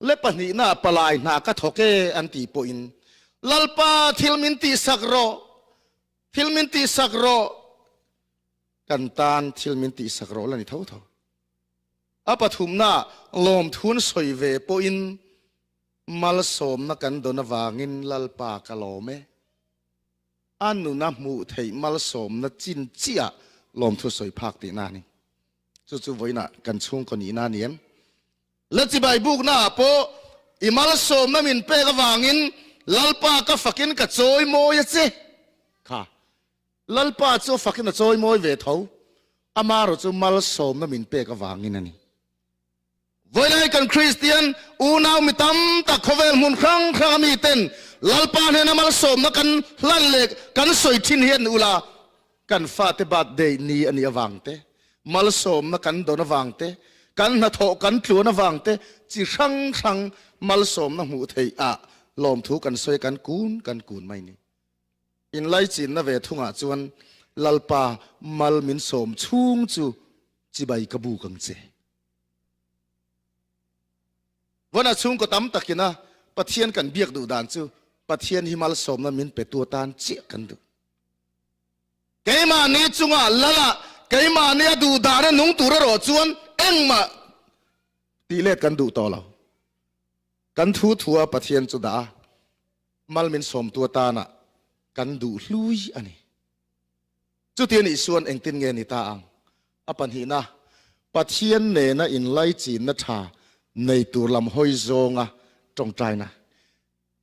Le pahnihna palai hna ka thawk e an tih pawhin Lalpa thil min tihsak rawh, thil min tihsak rawh, kan tan thil min tihsak rawh la ni tho tho. A pathumna lawmthun sawi ve pawhin malsawmna kan dawn avangin Lalpa ka lawm e. A nuna hmuh theih malsawmna chin chiah lawmthu sawi phak tihna a ni. Chu chu vawiinah kan chhungkaw nihna a ni em? La chibai bukna ah pawh i malsawmna min pek avangin Lalpa ka fakin ka chawi mawi a che. Kha Lalpa chu a fakin a chawi mawi ve tho, amarawh chu malsawmna min pek avangin a ni. Vawilai kan Kristian unau mi tam tak khawvel hmun hrang hrang a mi ten Lalpa hnena malsawmna kan hlan leh kan sawi thin hian ula kan fate birthday ni a nih avang te, malsawmna kan dawn avang te, kan hnathawh kan tluan avang te chi hrang hrang malsawmna hmuh theih ah lawmthu kan sawi kan kun kan kun mai ni. Inlaichinna ve thungah chuan Lalpa mal min sawm chhung chu chibai ka buk ang che. Vana chhungkaw tam takina Pathian kan biak duh dan chu Pathian hi malsawmna min petu atan chiah kan duh. Keimahni chungah Lala keimahni a duh dana nung tur erawh chuan engmah tih let kan duh tawh lo. Kan thu thua Pathian chu dah a, mal min sawmtu atana kan duh hlui a ni. Chuti anih chuan engtin nge ni ta ang? A pahnihna, Pathian nena inlaichinna tha nei tur lam hawi zawnga tawngtaina.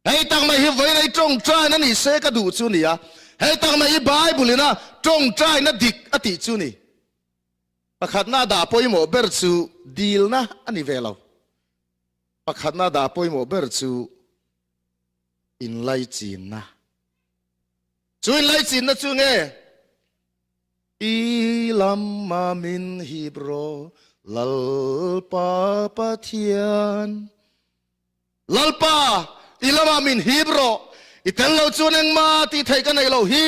Hei tak mai hi vawiin tawngtaina ni se ka duh chu ni a, hei tak mai hi Bible ina tawngtaina dik a tih chu ni. Pakhatna dah pawimawh ber chu dilna a ni ve lo. Pakhatna dah pawimawh ber chu inlaichinna. Chu inlaichinna chu nge? I lama min hip rawh Lalpa Pathian. Lalpa, i lamah min hip rawh, i tel lo chuan engmah tih theih ka neih loh hi.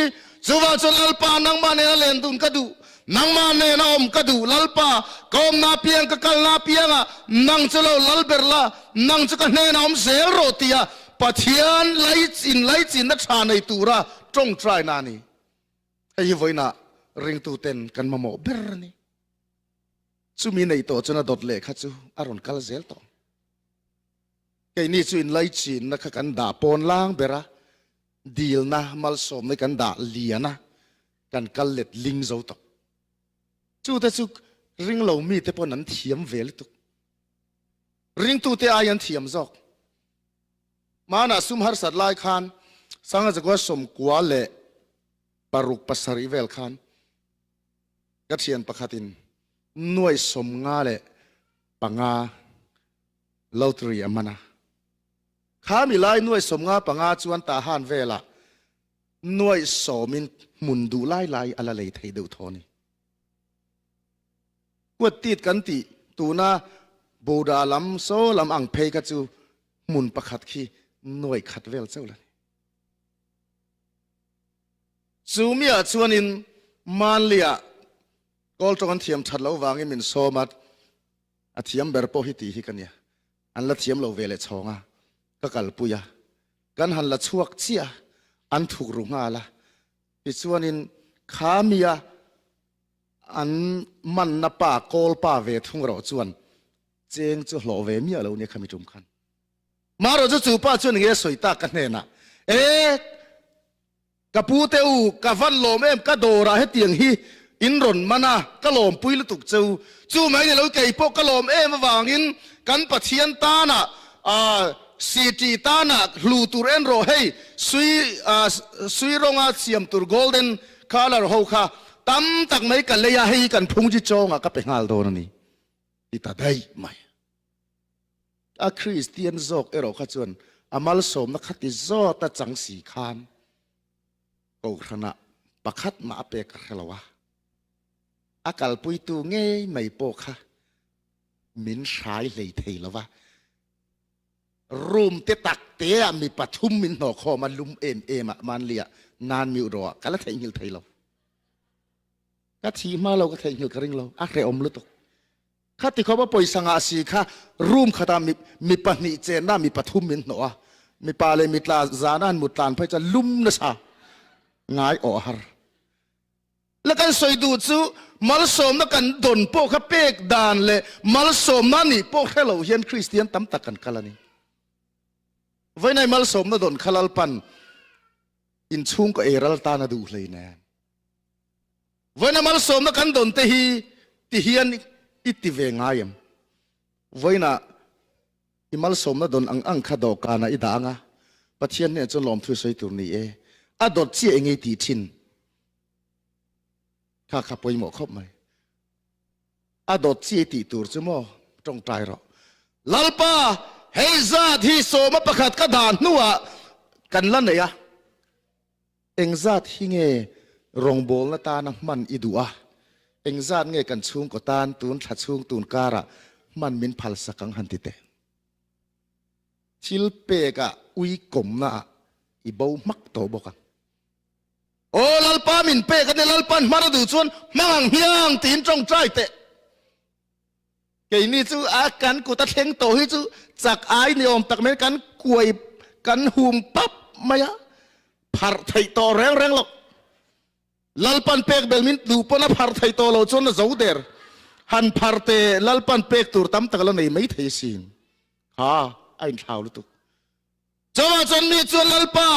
Chuvang chuan Lalpa, nangmah nena len dun ka duh, nangmah nena awm ka duh. Lalpa, ka awmna apiang, ka kalna apiangah nang chu lo lal ber la, nang chu ka hnenah awm zel rawh tia Pathian inlaichinna tha nei tura tawngtaina a ni. Hei hi vawiinah ringtuten kan mamawh ber a ni. Chumi nei tawh chuan a dawt leh kha chu a rawn kal zel tawh. Keini chu inlaichinna kha kan dah pawn lang ber a, dilna malsawmna kan dah lian a, kan kal let ling zo tawh. Chute chu ringlo mite pawn an thiam ve lutuk. Ringtute ai an thiam zawk. Hmanah sum harsat lai khan Sanga Zakua 96 7 vel khan ka thian pakhatin nuai 55 lottery a man a. Khami lai nuai 55 chuan Tahan velah nuai sawmin hmun duh lai lai a la lei thei deuh thaw a ni. Kuattit kan tih tuna Boda lam saw lam ang phei kha chu hmun pakhat khi nuai khat vel chauh la ni. Chu miah chuanin Manliah Kawl tawng an thiam that loh vangin min sawm a, a thiam ber pawh hi tih hi ka nia. An la thiam lo ve leh chhawng a, ka kalpui a, kan han la chhuak chiah a, an thuk ru nghal a. Tichuanin kha mia an manna pa kawl pa ve thung erawh chuan cheng chu hlawh ve miah lo nia khami tum khan. Marawh chu chu pa chuan nge sawi tak ka hnenah, E! Ka pu te u, ka van lawm em, ka dawrah hetiang hi in rawn man a, ka lawmpui lutuk che u. Chu mai ni lo kei pawh ka lawm em avangin kan Pathian tanah city tanah hlu tur en rawh hei sui sui rawnga siam tur golden colour ho kha tam tak mai ka lei a, hei hi kan phungji chawngah ka pe nghal dawn a ni ti ta daih mai. A Kristian zawk erawh kha chuan a malsawmna kha ti zawt a chang si khan Kohhranah pakhat mah a pek a hre lo a, a kalpuitu ngei mai pawh kha min hrai hlei thei lo va. Room te tak teah mi pathum min hnawh khawm a, lum em em ah Manliah nan miuh rawh ah ka la theihnghilh thei lo. Ka thih hma lo ka theihnghilh ka ring lo, a hrehawm lutuk. Khati khawpa pawisa ngah si kha room khatah mi mi pahnih chenna mi pathum min hnawh a, mipa leh mitla zana han mut tlan phei chuan lum nasa ngai awh a har. La kan sawi duh chu malsawmna kan dawn pawh kha pek dan leh malsawmna nih pawh hre lo hian Kristian tam tak kan kal a ni. Vawiinai malsawmna dawn kha Lalpan inchhungkaw eiral tan a duh hleinem. Vawiina malsawmna kan dawn te hi ti hian i ti ve ngai em? Vawiina i malsawmna dawn ang ang kha dawhkanah i dah ang a, Pathian hnenah chuan lawmthu sawi tur ni e. A dawt chiah eng i tih thin kha kha pawimawh khawp mai. A dawt chiah i tih tur chu maw tawngtai rawh. Lalpa, hei zat hi sawma pakhat ka dah hnuah kan la nei a. Engzat hi nge rawngbawlna tana hman i duh a? Engzat nge kan chhungkaw tan tun thla chhung tun karah hman min phalsak ang han ti teh. Thil pekah ui kawmna ah i bo hmak tawh bawk ang. Aw Lalpa min pek a ni, Lalpa'n hmar a duh chuan hmang ang hmiang tiin tawngtai teh. Keini chu a kan kut a thleng tawh hi chu chak ai ni awm tak mai kan kuai kan hum pap mai a, pharh theih tawh reng reng lo. Lalpan pek bel min duh pawn a pharh theih tawh lo chuan a zo der. Han pharh te Lalpan pek tur tam tak la nei mai thei sin. Kha a inthlau lutuk. Chuvang chuan mi chuan Lalpa,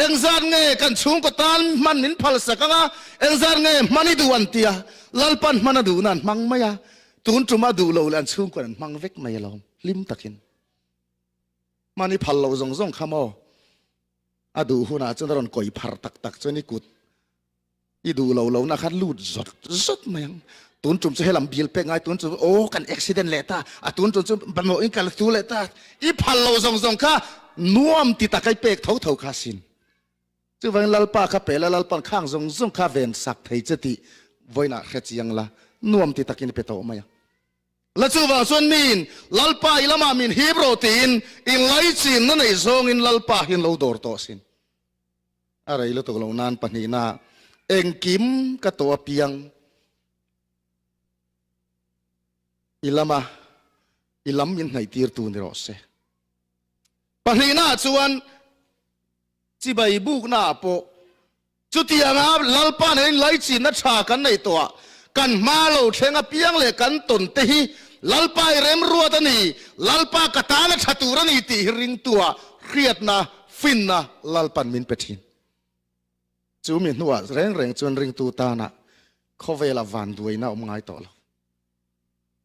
engzat nge kan chhungkaw tan hman min phalsak ang a, engzat nge hman i duh an ti a, Lalpa'n hman a duhna an hmang mai a, tun tum a duh lo leh an chhungkawn an hmang vek mai alawm, hlim takin. Hman i phal loh zawng zawng kha maw? A duh hunah chuan a rawn kawi phar tak tak chuan i kut I duh lo lo na khan lut zawt zawt mai ang. Tun tum chu helam bill pek ngai tun chu aw kan accident leh ta a tun tum chu mamawh in kal tu leh ta i phal lo zawng zawng kha nuam ti tak a i pek tho tho kha sin. Chuvangin Lalpa kha pe la Lalpan khang zawng zawng kha ven sak thei che tih vawiinah hre chiang la nuam ti takin i pe tawh mai ang. La chuvang chuan miin Lalpa i lamah min hip rawh tiin inlaichinna nei zawngin Lalpa hian lo dawr tawh sin. A rei lutuk lo nan pahnihna engkim ka tawh apiang i lama i lam min hnaihtirtu ni rawh se. Pahnihna ah chuan chibai bukna ah pawh chutianga Lalpa nen inlaichinna tha kan neih tawh ah kan hma lo thleng apiang leh kan tawn te hi Lalpa i remruat a ni, Lalpa ka tana tha tur a ni tih hi ringtu ah hriatna Finna Lalpan min pe thin. Chu mi hnuah reng reng chuan ringtu tana khawvela vanduaina awm ngai tawh lo.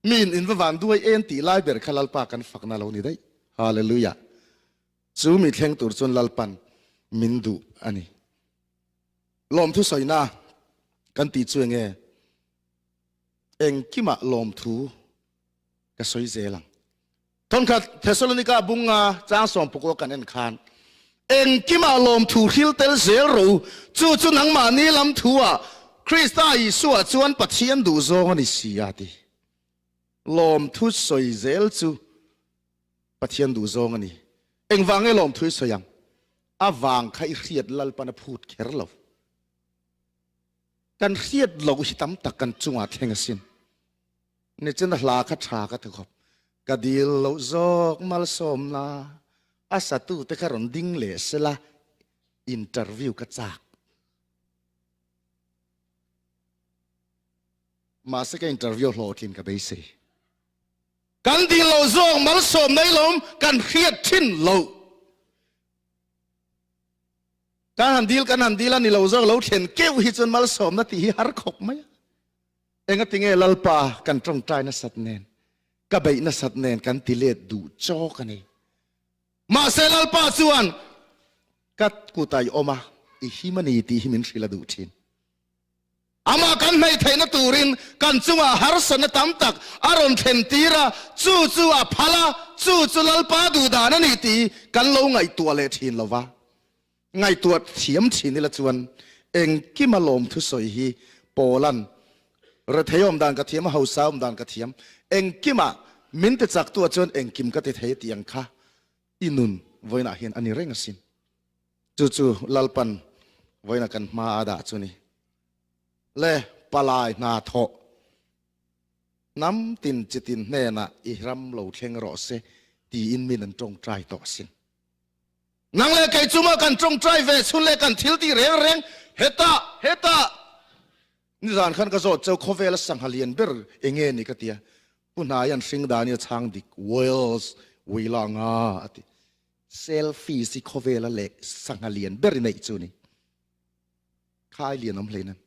Miin in va vanduai en tih lai ber kha Lalpa kan fakna lo ni daih. Hallelujah! Chu mi thleng tur chuan Lalpan min duh a ni. Lawmthu sawina kan tih chu enge? Engkimah lawmthu ka sawi zel ang. Thawnkhat Thessalonika bunga chang sawmpukua kan en khan, Engkimah lawmthu hril tel zel rawh u, chu chu nangmahni lam thu-ah Krista Isua chuan Pathian duhzawng a ni si a ti. Lawmthu sawi zel chu Pathian duhzawng a ni. Engvang nge lawmthu i sawi ang? A vang kha i hriat Lalpan a phut kher lo. Kan hriat loh hi tam tak kan chungah thleng asin. Nichin a hla kha tha ka ti khawp. Ka dil loh zawk malsawmna a satu te kha rawn ding leh sela interview ka chak. Mahse ka interview hlawhtlin ka beisei. Kan dil loh zawk malsawmna i lawm kan hriat thin loh. Kan han dil kan han dil a ni lo zawk lo thlen keuh hi chuan malsawmna tih hi har khawp mai a. Engatinge Lalpa kan tawngtai nasat nen, ka beih nasat nen kan ti let duh chawk a ni. Mahse Lalpa chuan ka kutah i awm a, i him a ni tih hi min hrilh a duh thin. Amah kan hnaih theihna turin kan chungah harsatna tam tak a rawn thlen tir a, chu chu a phal a, chu chu Lalpa duhdan a ni tih kan lo ngaihtuah leh thin lo va. Ngaihtuah thiam thin ila chuan engkima lawmthu sawi hi Paula'n rethei awm dan ka thiam a, hausa awm dan ka thiam, engkima min ti chaktu ah chuan engkim ka ti thei tih ang kha i nun vawiinah hian a ni reng asin. Chu chu Lalpan vawiinah kan hma a dah chu ni. Le. Palai hna thawh hnam tin chitin hnenah i ram lo thleng rawh se tiin min an tawngtai tawh asin. Nang leh kei chunga kan tawngtai ve chhun leh kan thil tih reng reng hetah hetah nizan khan ka zawt cheu khawvela sangha lian ber enge ni ka tia Pu Hnai an hring dan i a chhang dik Wales Wila nga a ti. Selfies hi khawvela leh sangha lian ber i neih chu ni. Khai lian awm hleinem.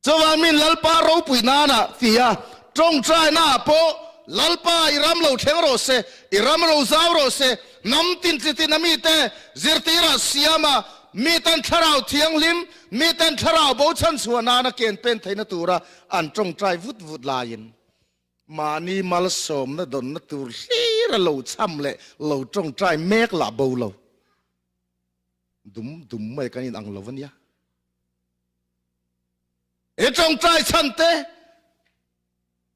Chuvang min Lalpa ropui nana ti a, tawngtaina ah pawh Lalpa i ram lo thleng rawh se, i ram ro zau rawh se, hnam tin chi tin a mite zirtirah siam a, miten thlarau thianghlim, miten thlarau bo chhanchhuah nana ken pen theihna tura an tawngtai vut vut laiin mahni malsawmna dawnna tur hlir a lo cham leh lo tawngtai mek lah bo lo. Dum dum mai kan inang lo a nia. I tawngtai chhan te,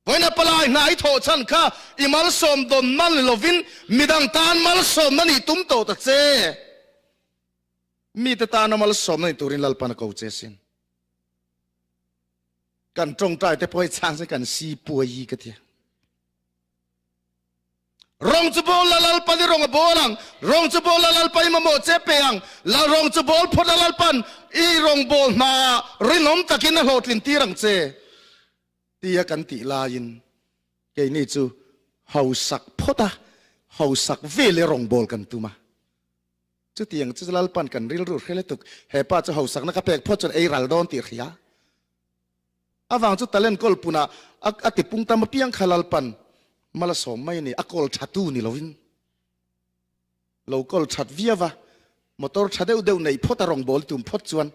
vawiina palai hna i thawh chhan kha i malsawm dawn mal ni lovin midang tan malsawmna nih tum tawh ta che. Mite tana malsawmna ni turin Lalpan a ko che sin. Kan tawngtai te pawh hi chhang se kan si puai ka tia. Rawng chu bawl la Lalpan i rawng a bawl ang, rawng chu bawl la Lalpa i mamawh che pe ang, lal rawng chu bawl phawt la Lalpan i rawngbawl hna ah rinawm takin a hlawhtlin tir ang che tia kan tih laiin keini chu hausak phawt a, hausak vel i rawngbawl kan tum a. Chutiang chu Lalpan kan rilru hre lutuk, he pa chu hausakna ka pek phawt chuan ei ral dawn tih hria. Avang chu talent kawl punah a ti pung tam apiang kha Lalpan mal a sawm mai a ni, a kawl tha tu ni lovin lo kawl that viau a, motor tha deuh deuh neih phawt a rawngbâwl tum phawt chuan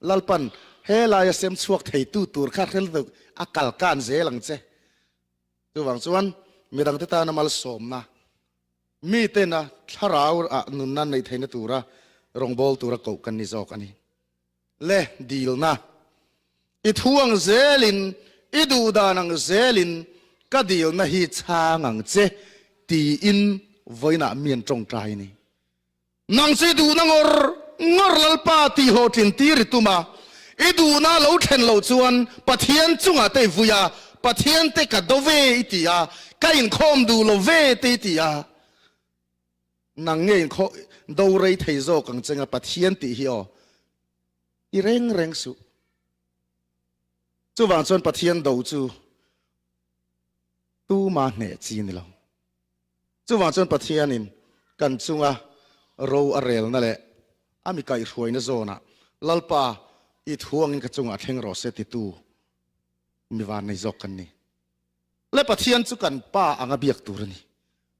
Lalpan he laia sem chhuak thei tu tur kha hrel deuh a kal kan zel ang che. Chuvang chuan midangte tana malsawmna, mitena thlarau ah nunna neih theihna tura rawngbâwl tura koh kan ni zawk a ni. Le dilna, i thu ang zelin, i duhdan ang zelin ka dilna hi chhang ang che tiin vawiinah mi an tawngtai a ni. Nang chu i duhna ngawr ngawr Lalpa tih hlawhtlin tir i tum a, i duhna lo thlen loh chuan Pathian chungah te i vui a, Pathian te ka do ve i ti a, ka inkhawm duh lo ve te i ti a. Nang nge inkhaw do rei thei zawk ang chenga Pathian tih hi aw i reng reng suh. Chuvang chuan Pathian do chu tuma hneh chi ni lo. Chuvang chuan Pathianin kan chunga ro a relna leh a mi kaihhruaina zawnah Lalpa i thu angin ka chungah thleng rawh se titu mi van nei zawk kan ni. Le Pathian chu kan Pa anga biak tur a ni.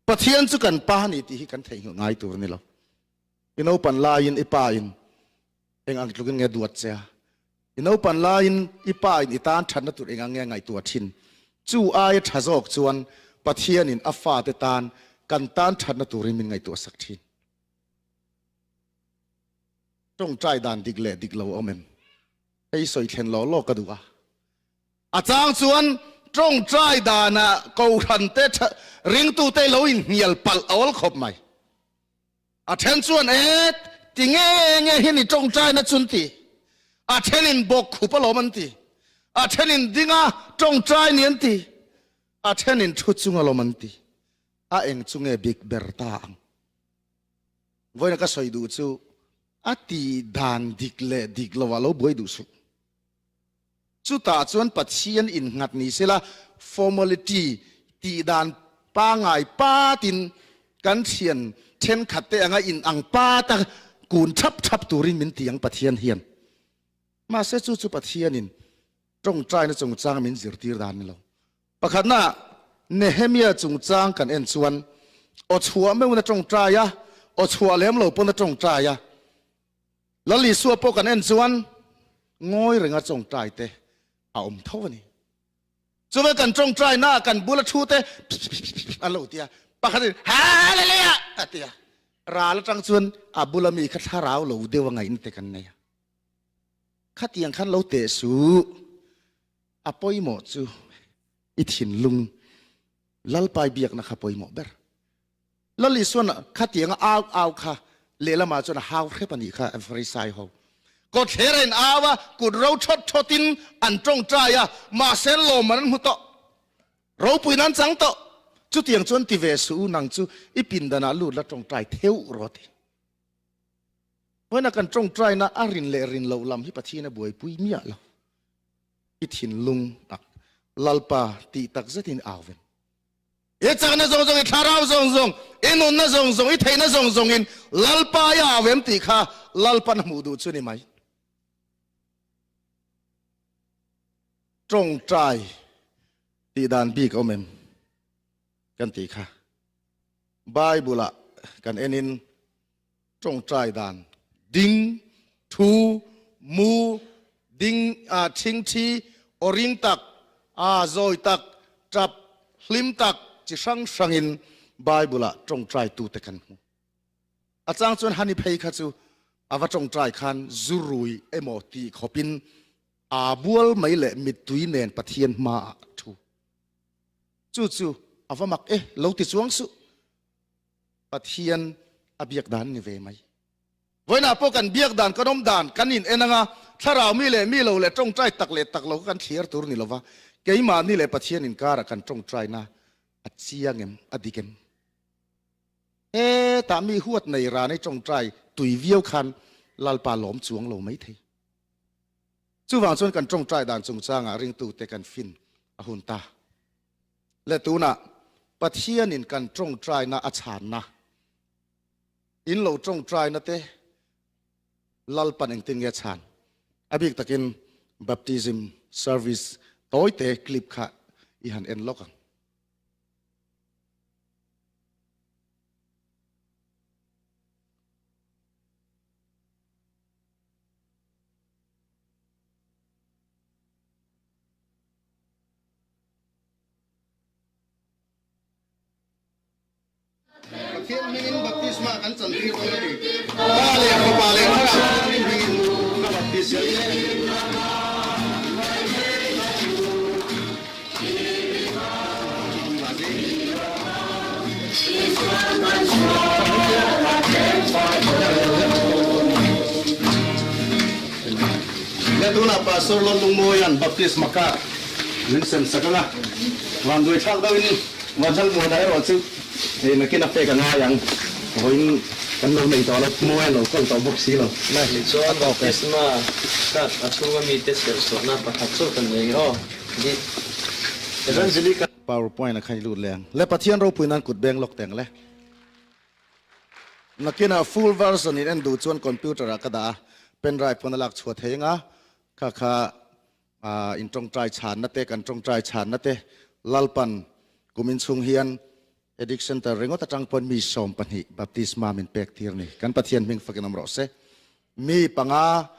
Pathian chu kan Pa a ni tih hi kan theihnghilh ngai tur a ni lo. I naupan laiin i pa in eng ang tlukin nge duat che a? I naupan laiin i pa in i tan thatna tur eng ang nge ngaihtuah thin? Chu aia tha zawk chuan Pathianin a fate tan kan tan thatna turin min ngaihtuah sak thin. Tawngtai dan dik leh dik lo a awm em? Hei sawi thlen law law ka duh a. A chang chuan tawngtai danah kohhran te ringtute lo inhnial palh a awl khawp mai. A then chuan e ti nge nge hi ni tawngtaina chu an ti. A thenin bawk khup alawm an ti. A thenin dinga tawngtai ni an ti. A thenin thu chung alawm an ti. A eng chu nge bik ber ta ang? Vawiina ka sawi duh chu a tih dan dik leh dik lovah lo buai duh suh. Chutah chuan Pathian innghat ni sela formality tih dan pangai patin kan thian thenkhat te anga in ang pata kun thap thap turin min ti ang Pathian hian. Mahse chu chu Pathianin tawngtaina chungchang min zirtir dan ni lo. Pakhatna Nehemia chungchang kan en chuan aw chhuah meuhna tawngtai a, aw chhuah lem lo pawn a tawngtai a. Lal Isua pawh kan en chuan ngawi renga tawngtai te a awm tho a ni. Chuve kan tawngtai na kan bula thu te an lo ti a, pakhat in Hallelujah a ti a, ral atang chuan a bula mi kha thlarau lo deuh a ngaihna te kan nei a. Khatiang khan lo teh suh, a pawimawh chu i thinlung Lalpai biakna kha pawimawh ber. Lal Isuan khatianga au au kha lehlamah chuan a hau hrep a nih kha Farisai ho. Kawtthler a in au a, kut ro thawt thawtin an tawngtai a, mahse lawmman an hmu tawh. Ropuiin an chang tawh. Chutiang chuan ti ve suh u, nang chu i pindanah lut la tawngtai theuh rawh ti. Vawiina kan tawngtaina a rin leh rin loh lam hi Pathian a buaipui miah lo. I thinlung ah Lalpa tih tak zetin au vem. I chakna zawng zawng, i thlarau zawng zawng, i nunna zawng zawng, i theihna zawng zawngin Lalpa i au em tih kha Lalpan a hmuh duh chu ni mai. Tawngtai tih dan bik a awm em kan tih kha Bible ah kan enin tawngtai dan ding, thu, mu, ding, a thingthi, aw ring tak, a zawi tak, tap, hlim tak chi hrang hrangin Bible ah tawngtai tute kan hmu. A chang chuan hani phei kha chu a va tawngtai khan zu rui emaw tih khawpin aa bual mai leh mittui nen Pathian hmaah a thu. Chu chu a va mak e, lo ti chuang suh. Pathian a biak dan ni ve mai. Vawiinah pawh kan biak dan, kan awm dan, kan in en anga thlarau mi leh mi lo leh tawngtai tak leh tak lo kha kan thliar tur ni lova, keimahni leh Pathian inkarah kan tawngtaina a chiang em, a dik em? Hetah mi huat nei ran ei tawngtai tui viau khan Lalpa lawm chuang lo mai thei. Chuvang chuan kan tawngtai dan chungchangah ringtute kan fin a hun ta. Le tunah Pathianin kan tawngtaina a chhanna, in lo tawngtaina te Lalpan engtin nge a chhan? A bik takin baptism service tawite clip kha i han en lawk ang. Pathian hmingin baptisma kan chantir dawn a ni. Pa leh Fapa leh Thlarau Thianghlim hmingin ka baptisma che. He tunah Pastor Lawlungmawia'n baptisma card min sem sak ang a, vanduai thlak deuhin Vanlalmuana erawh chu nakin a pek a ngai ang, vawiin kan lo nei tawh lo, Mawia'n lo kawl tawh bawk si lo. Tichuan baptisma card a chhunga mite serhsuahna pakhat chauh kan nei ang aw. The Evangelical. Power point a khan i lut leh ang le Pathian ropui nan kut beng lawk teng le. Nakinah full version in en duh chuan computer ah ka dah a, pen drive pawn a lak chhuah thei anga kha kha in tawngtai chhanna te kan tawngtai chhanna te Lalpan kumin chhung hian Addict Center ringawt atang pawn mi 12 baptisma min pek tir ni. Kan Pathian hming fakin awm rawh se. Mi panga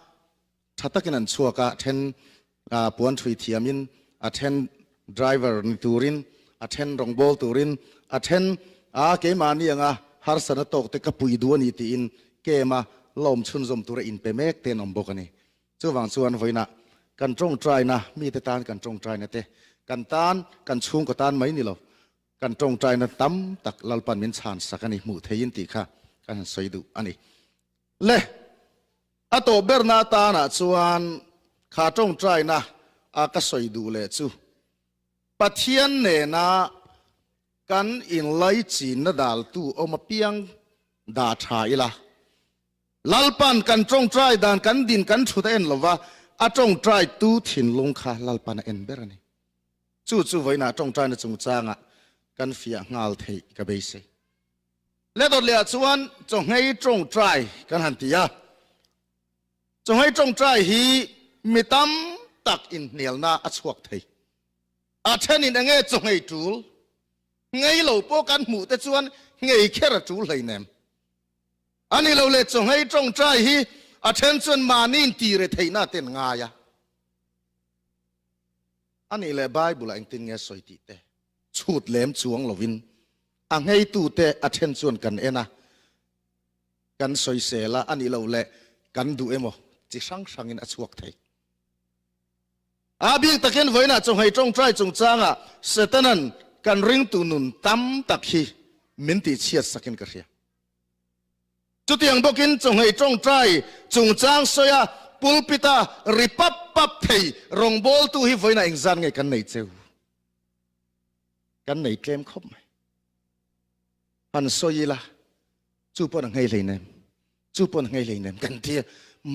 Tha takin an chhuak a, then puan thui thiamin, a then driver ni turin, a then rawngbâwl turin, a then a keimahni anga harsatna tawkte ka pui duh a ni tiin camp-a lawm chhunzawm tura inpe mek te an awm bawk a ni. Chuvang chuan vawiinah kan tawngtaina, mite tan kan tawngtaina te, kan tan, kan chhungkaw tan mai ni lo, kan tawngtaina tam tak Lalpan min chhansak a ni hmuh theiin tih kha kan han sawi duh a ni. Le! A tawh berna atanah chuan kha tawngtaina a ka sawi duh leh chu Pathian nena kan inlaichinna daltu awm apiang dah tha ila. Lalpan kan tawngtai dan kan din kan thut a en lova, a tawngtaitu thinlung kha Lalpan a en ber a ni. Chu chu vawiinah tawngtaina chungchangah kan fiah nghal theih ka beisei. Le dawt lehah chuan chawnghei tawngtai kan han ti a, chawnghei tawngtai hi mi tam tak inhnialna a chhuak thei. A thenin enge chawnghei tul, nghei lo pawh kan hmuh te chuan nghei kher a tul hleinem. A ni lo le chawnghei tawngtai hi a then chuan mahni intire theihna te an ngai a. A nih leh Bible ah engtin nge sawi tih te chhut lem chuang lovin a ngheitute a then chuan kan en a, kan sawisel a, a nih loh leh kan duh emaw chi hrang hrangin a chhuak thei. A bik takin vawiinah chawnghei tawngtai chungchangah Setanan kan ringtu nun tam tak hi min tihchhiat sakin ka hria. Chutiang bawkin chawnghei tawngtai chungchang sawia pulpit-a ri pap pap thei rawngbawltu hi vawiinah engzat nge kan nei cheu? Kan nei tlem khawp mai. Han sawi ila, chu pawn a nghei hleinem, chu pawn a nghei hleinem kan ti a,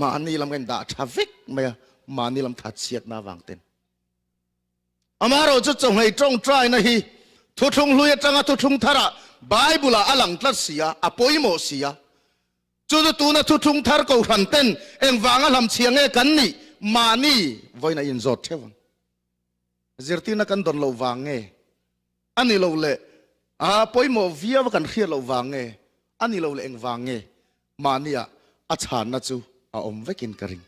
mahni lam kan dah tha vek mai a, mahni lam that chhiatna avang ten. Amaherawhchu chawhmei tawngtaina hi thuthlung hlui atanga thuthlung tharah Bible-ah a lang tlat si a, a pawimawh si a. Chu chu tuna thuthlung thar kohhran ten engvanga hlamchhia nge kan nih mahni vawiin a inzawt theuh ang. Zirtirna kan dawn loh vang nge a ni lo leh a pawimawh viau a kan hriat loh vang nge a ni lo leh engvang nge mahniah a chhanna chu a awm vekin ka ring.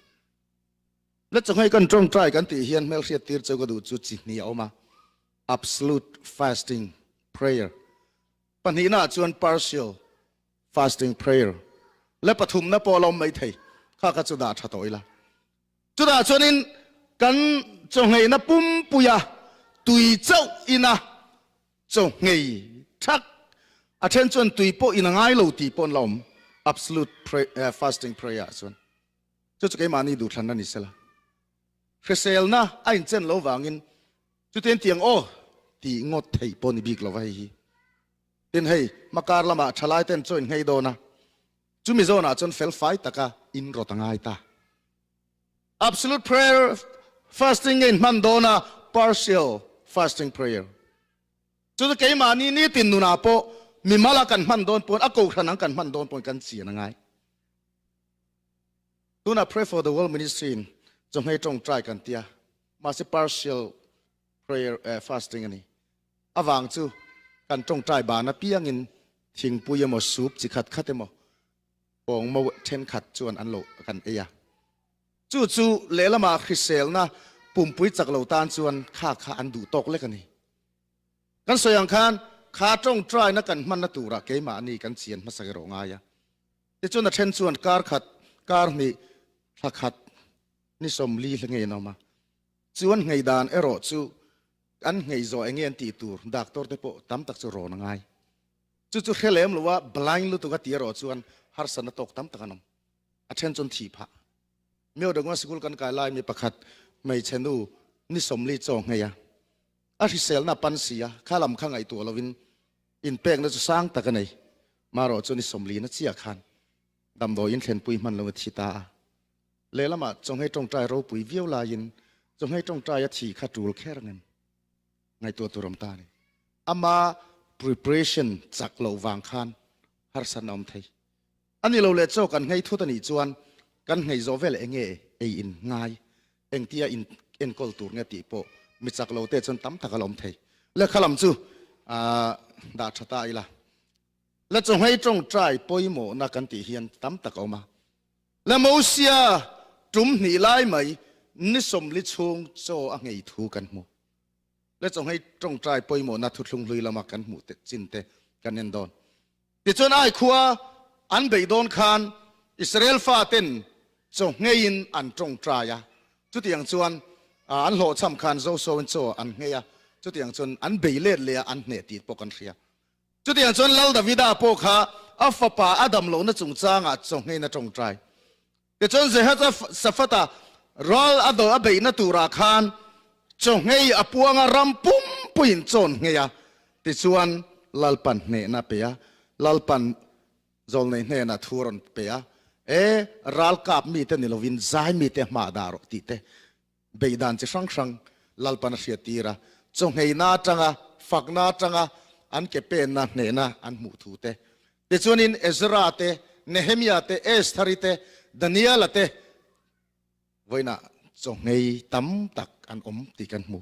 Le chawhmei kan tawngtai kan tih hian hmelhriat tir cheu ka duh chu chi hnih a awm a, absolute fasting prayer, pahnihna ah chuan partial fasting prayer le pathumna pawh a la awm mai thei, kha kha chu dah tha tawh ila. Chutah chuanin kan chawhngheina pumpuia tui chauh ina chawhngei thak, a then chuan tui pawh in a ngai lo tih pawh an la awm, absolute fasting prayer ah chuan. Chu chu keimahni duhthlanna ni sela. Hriselna a inchen lo vangin chutiang tiang aw tih ngawt theih pawh ni bik lo va hei hi. Tin hei hmakar lamah thalai ten chaw in nghei dawn a, chumi zawnah chuan fel fai taka in rawt a ngai ta. Absolute prayer fasting nge in hman dawn a, partial fasting prayer. Chu chu keimahni nitin nunah pawh mimala kan hman dawn pawn a kohhran ang kan hman dawn pawn kan chian a ngai. Tunah Pray for the World Ministry in chawhmei tawngtai kan tia, mahse partial prayer eh fasting a ni. Avang chu kan tawngtai ban apiangin thingpui emaw soup chi khat khat emaw pawng mo thenkhat chuan an lo kan ei a. Chu chu lehlamah hriselna pumpui chak lo tan chuan kha kha an duh tawk lek a ni. Kan sawi ang khan kha tawngtaina kan hmanna turah keimahni kan chian hmasak erawh ngai a. Tichuan a then chuan kar khat, kar hnih, thla khat, ni 40 hla ngei an awm a. Chuan nghei dan erawh chu an nghei zawh eng nge an tih tur doctor te pawh tam tak chu rawn a ngai. Chu chu hre lem lo a, blind lutuk a tih erawh chuan harsatna tawk tam tak an awm. A then chuan thih phah. Myodawnga sikul kan kai lai mi pakhat hmeichhe nu ni 40 chaw nghei a, a hriselna a pan si a, kha lam kha ngaihtuah lovin inpekna chu sang tak a nei. Marawh chu ni 40 na chiah khan damdawiin thlenpui hman lo a thi ta a. Lehlamah chawnghei tawngtai ropui viau laiin chawnghei tawngtai a thi kha tul kher ngem ngaihtuah tur awm ta a ni. Ama preparation chak loh vang khan harsatna awm thei. A ni lo leh chaw kan nghei thut a nih chuan kan nghei zawh vel eng nge ei in ngai, engtia in enkawl tur nge tih pawh mi chak lo te chuan tam tak a la awm thei. Lehkha lam chu dah tha ta ila. La chawhmei tawngtai pawimawhna kan tih hian tam tak a awm a. La Mosia tum hnih lai mai ni 40 chhung chaw a nghei thu kan hmu. La chawhmei tawngtai pawimawhna thuthlung hlui lama kan hmuh te chin te kan en dawn. Tichuan ai khua an beih dawn khan Israel faten chaw ngheiin an tawngtai a, chutiang chuan an hlawhchham khan Joshua-in chaw an nghei a, chutiang chuan an bei let leh a an hneh tih pawh kan hria. Chutiang chuan Lal Davida pawh kha a fapa a dam lohna chungchangah chawngheiin a tawngtai. Tichuan Jehoshaphat-a ral a do a beihna turah khan chawnghei a puang a, ram pumpuiin chawn nghei a. Tichuan Lalpan hnehna a pe a, Lalpan zawlnei hnenah thu a rawn pe a, E, ral kap mite ni lovin zai mite hmah dah rawh tih te. Beih dan chi hrang hrang Lalpan a hriattir a, chawngheina atanga fakna atanga an ke penna hnehna an hmuh thu te. Tichuanin Ezra te, Nehemia te, Esthari te, Daniela te vawiinah chawnghei tam tak an awm tih kan hmu.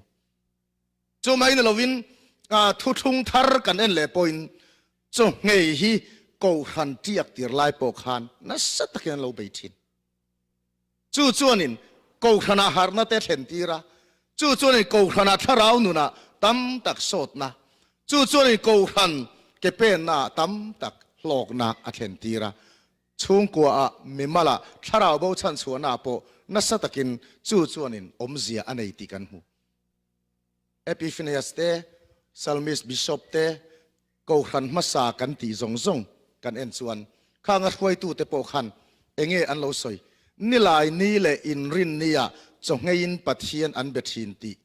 Chu mai ni lovin thuthlung thar kan en leh pawhin chawnghei hi Kohhran tiak tir lai pawh khan nasa takin an lo bei thin. Chu chuanin Kohhranah harhna te thlen tir a, chu chuanin Kohhranah thlarau nunah tam tak sawtna, chu chuanin Kohhran ke pennaah tam tak hlawkna a thlen tir a. Chhungkuaah, mimalah, thlarau bo chhanchhuahnaah pawh nasa takin chu chuanin awmzia a nei tih kan hmu. Epiphanius te, Psalmist Bishop te, Kohhran hmasa kan tih zawng zawng kan en chuan khang a hruaitute pawh khan enge an lo sawi? Nilai ni leh Inrinni ah chawhngeiin Pathian an be thin tih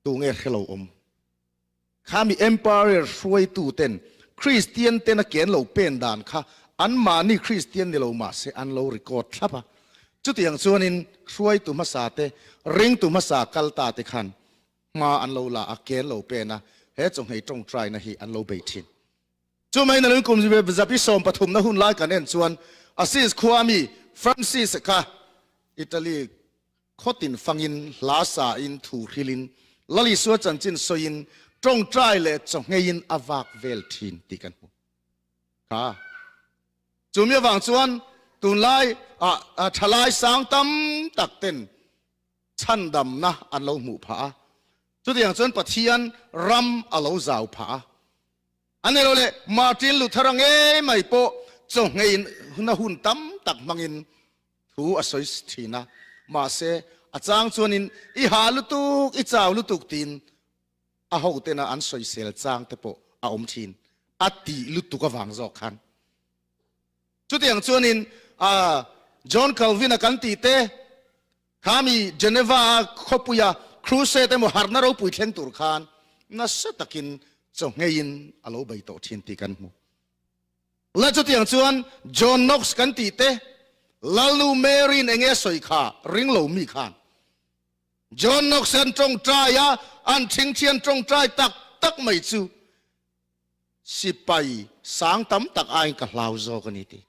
tunge hre lo awm? Khami Empire hruaitu ten Kristian ten a ken lo pen dan kha anmahni Kristian ni lo mahse an lo record thlap a. Chutiang chuanin hruaitu hmasa te, ringtu hmasa kal ta te khan hma an lo la a, ken lo pen a, he chawhngei tawngtaina hi an lo bei thin. Chumai nalui kum zapi sawmpathumna hun lai kan en chuan Assis khua mi Francis kha Italy khawtin fangin hla sain thu hrilin Lal Isua chanchin sawiin tawngtai leh chawhngeiin a vak vel thin tih kan hmu kha. Chumi avang chuan tunlai ah thalai sang tam tak ten chhandamna an lo hmuh phah a, chutiang chuan Pathian ram a lo zau phah a. A ni lo le, Martin Luther-a ngei mai pawh chawhngei-na hun tam tak hmangin thu a sawi thin a, mahse a chang chuanin i ha lutuk, i chau lutuk tiin a hotena an sawisel chang te pawh a awm thin, a tih lutuk avang zawk khan. Chutiang chuanin John Calvin-a kan tih te, Khami Geneva-a khawpuia crusade emaw harhna ropui thleng tur khan nasa takin chawhngeiin a lo bei tawh thin tih kan hmu. La chutiang chuan John Knox kan tih te, Lalnu Mary-in enge a sawi kha ring lo mi khan John Knox an tawngtai a, an thingthian tawngtai tak tak mai chu sipai sang tam tak aiin ka hlau zawk a ni ti.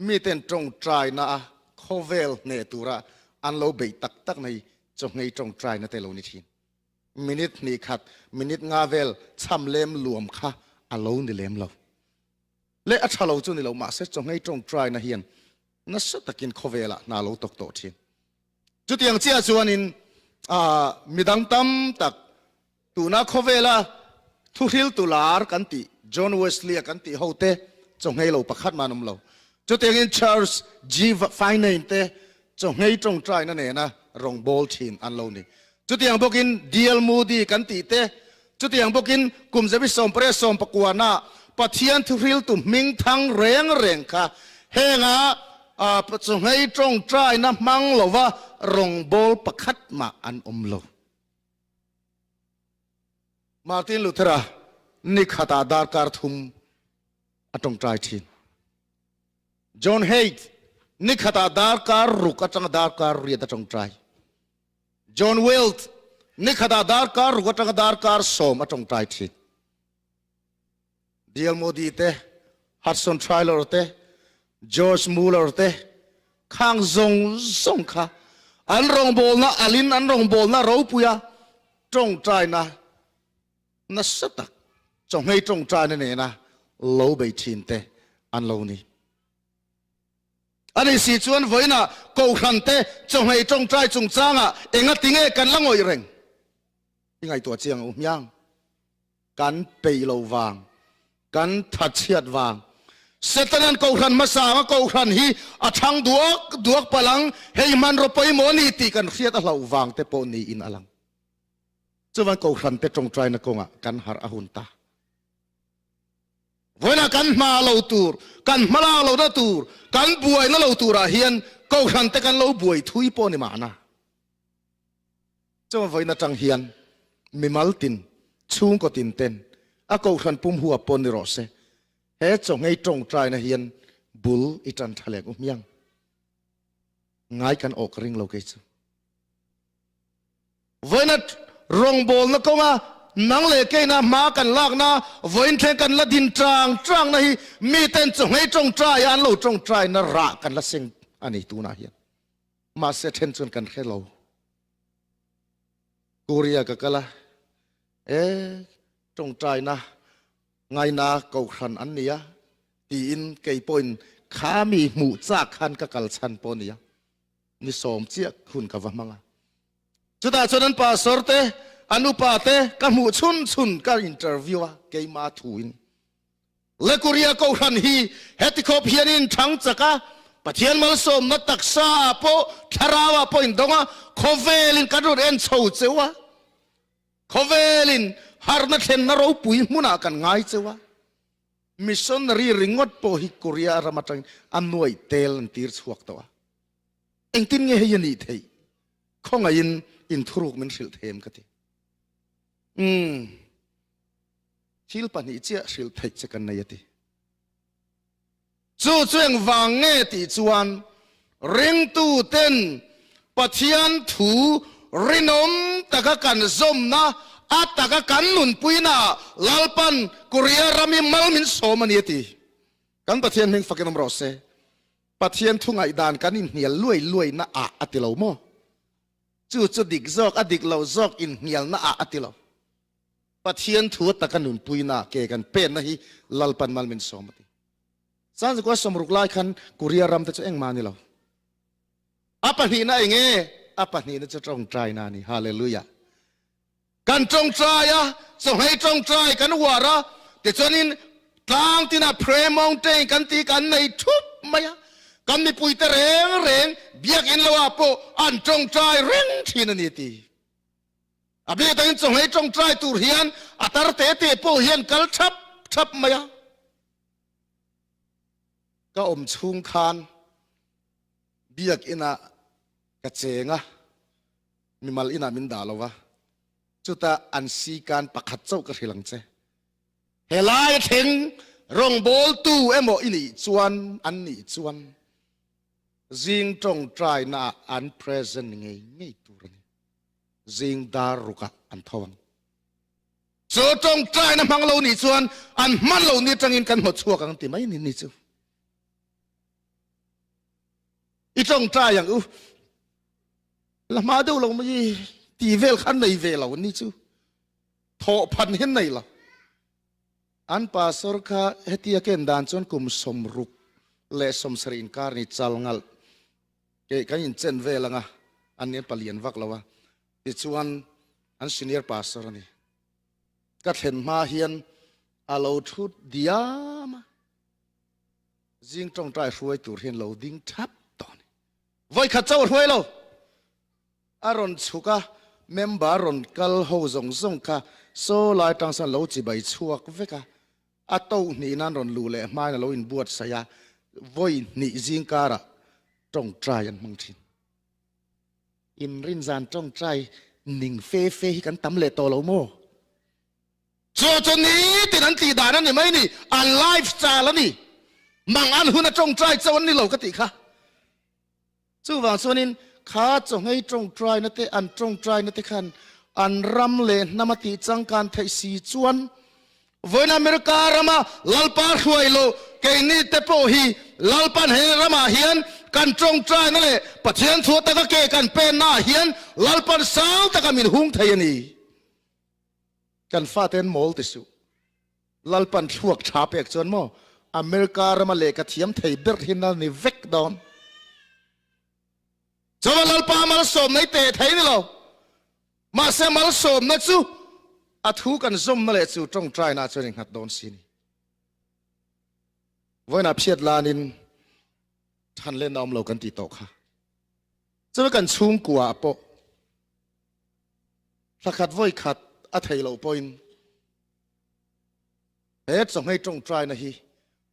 Miten tawngtaina a khawvel hneh tura an lo beih tak tak na hi chawhngei tawngtaina te lo ni thin. Minute hnih khat, minute nga vel cham lem luam kha a lo ni lem lo. Le a tha lo chu ni lo mahse chawhngei tawngtaina hian nasa takin khawvelah hna lo tawk tawh thin. Chutiang chiah chuanin midang tam tak Tuna khawvela thuhriltu lar kan tih John Wesley-a kan tih hote chawhngei lo pakhat mah an awm lo. Chutiangin Charles G. Finney te chawhngei tawngtaina nena rawngbâwl thin an lo ni. Chutiang bawkin D.L. Moody kan tih te, chutiang bawkin kum zabi sawmpariat sawmpakuana Pathian thuhriltu hming thang reng reng kha henga chawhngei tawngtaina hmang lova rawngbâwl pakhat mah an awm lo. Martin Luther-a ni khatah darkar thum a tawngtai thin. John Haight ni khatah darkar ruk atanga darkar riat a tawngtai. John Welt ni khatah darkar ruk atanga darkar sawm a tawngtai thin. D.L. Moody te, Hudson Taylor te, George Muller te khang zawng zawng kha an rawngbawlna alin an rawngbawlna ropuia tawngtaina nasa tak chawhmei tawngtaina nena lo bei thin te an lo ni. Ani si chuan vawiinah Kohhran te chawhmei tawngtai chungchangah engatinge kan la ngawih reng? I ngaihtuah chiang u hmiang. Kan peih lo vang, kan thatchhiat vang. Setanan Kohhran hmasa anga Kohhran hi a thang duak duak palh ang, hei hmanraw pawimawh a ni tih kan hriat a hlauh vang te pawh niin a lang. Chuvan Kohhran te tawngtaina kawngah kan harh a hun ta. Vawiinah kan hma lo tur, kan hmalak lohna tur, kan buaina lo turah hian Kohhran te kan lo buai thui pawh a ni mahna. Chuan vawiin atang hian mimal tin, chhungkaw tin ten a kohhran pum huap pawh ni rawh se, he chawhngei tawngtaina hian bul i tan tha leng u hmiang. Ngai kan awh ka ring lo kei chu. Vawiina rawngbawlna kawnga nang leh keina hma kan lakna, vawiin thleng kan la din tang tangna hi miten chawhngei tawngtaia an lo tawngtaina rah kan la seng a ni tunah hian. Mahse then chuan kan hre lo. Korea ka kal a, e tawngtaina ngaina kohhran an nia tiin kei pawhin kha mi hmuh chak khan ka kal chhan pawh nia. Ni sawm chiah hun ka va hmang a. Chutah chuan an pastor te, an upa te ka hmuh chhun chhun ka interview a keima thuin. Lekuria Kohhran hi heti khawp hian in thang chak a, Pathian malsawmna taksa ah pawh thlarau ah pawh in dawng a, khawvel in kan rawn en chho cheu a, khawvel in harhna thlenna ropui hmunah kan ngai cheu a. Missionary ringawt pawh hi Korea ram atangin a nuaih tel an tir chhuak tawh a. Engtin nge hei a nih theih? Khawngaihin inthuruk min hrilh them ka ti. Umm. Thil pahnih chiah hrilh theih che kan nei a ti. Chu chu engvang nge tih chuan ringtuten Pathian thu rinawm taka kan zawmna, a taka kan nunpuina Lalpan Korea ram hi mal min sawm a ni a ti. Kan Pathian hming fakin awm rawh se. Pathian thu ngaihdan kan inhnial luai luai na ah a ti lo maw? Chu chu dik zawk a dik lo zawk inhnialna ah a ti lo. Pathian thu a taka nunpuina ke kan penna hi Lalpan mal min sawm a ti. Sanzikua sawmruk lai khan Korea ram te chu engmah a ni lo. A pahnihna eng nge? A pahnihna chu tawngtaina a ni. Hallelujah. Kan tawngtai a, chawhmei tawngtai kan uar a, tichuanin tlang tinah Prayer Mountain kan tih kan nei thup mai a. Kan mipuite reng reng biakinn loah pawh an tawngtai reng thin a ni a ti. A bik atangin chawhmei tawngtai tur hian a tar te te pawh hian kal thap thap mai a. Ka awm chhung khan biakinah ka cheng a, mimal inah min dah lo va, chutah an sikan pakhat chauh ka hrilh ang che. Helai a thleng rawngbawltu emaw i nih chuan an nih chuan zing tawngtainaah an present ngei ngei tur a ni. Zing dar rukah an tho ang. Chu tawngtaina hmang lo nih chuan an hman lo ni atangin kan hnawtchhuak ang ti mai ni ni chu. I tawngtai ang u. La hma deuh lo mai ti vel khan nei ve lo ni chu. Thawh phan hian nei lo. An pastor kha hetia ken dan chuan kum 60 leh 70 inkar ni chal ngalh ke kan in chen vel anga an ni palian vak lo a. Tichuan an senior pastor a ni. Ka thlen hma hian a lo thu diam a. Zing tawngtai hruai tur hian lo ding thap tawh a ni. Vawikhat chauh a hruai lo. A rawn chhuk a, member rawn kal ho zawng zawng kha saw lai tang sawn lo chibai chhuak vek a. A to hnih nan rawn luh leh hmain a lo inbuatsaih a, vawi hnih zing karah tawngtai an hmang thin. Inrinzan tawngtai ning fe fe hi kan tam leh tawh lo maw? Chu chu nitin an tih dan a ni mai ni, an life style a ni. Mang an hun a tawngtai chauh an ni lo ka tih kha. Chuvang chuanin kha chawhngei tawngtaina te an tawngtaina te khan an ram leh hnam a tih changkan theih si chuan vawiin America rama Lalpa hruai loh keini te pawh hi Lalpan he ramah hian kan tawngtaina leh Pathian thu atanga ke kan penna ah hian Lalpan sang taka min hung thei a ni. Kan fate an mawl ti suh. Lalpan thluak tha pek chuan maw America rama lehkha thiam thei ber hi na ni vek dawn. Chuan Lalpa malsawmna i teh thei ni lo. Mahse malsawmna chu a thu kan zawmna leh chu tawngtaina chuan i nghat dawn si ni. Vawiinah phiat lanin than lenna awm lo kan tih tawh kha. Chuan kan chhungkua ah pawh Thla khat vawi khat a thei loh pawhin he chawhmei tawngtaina hi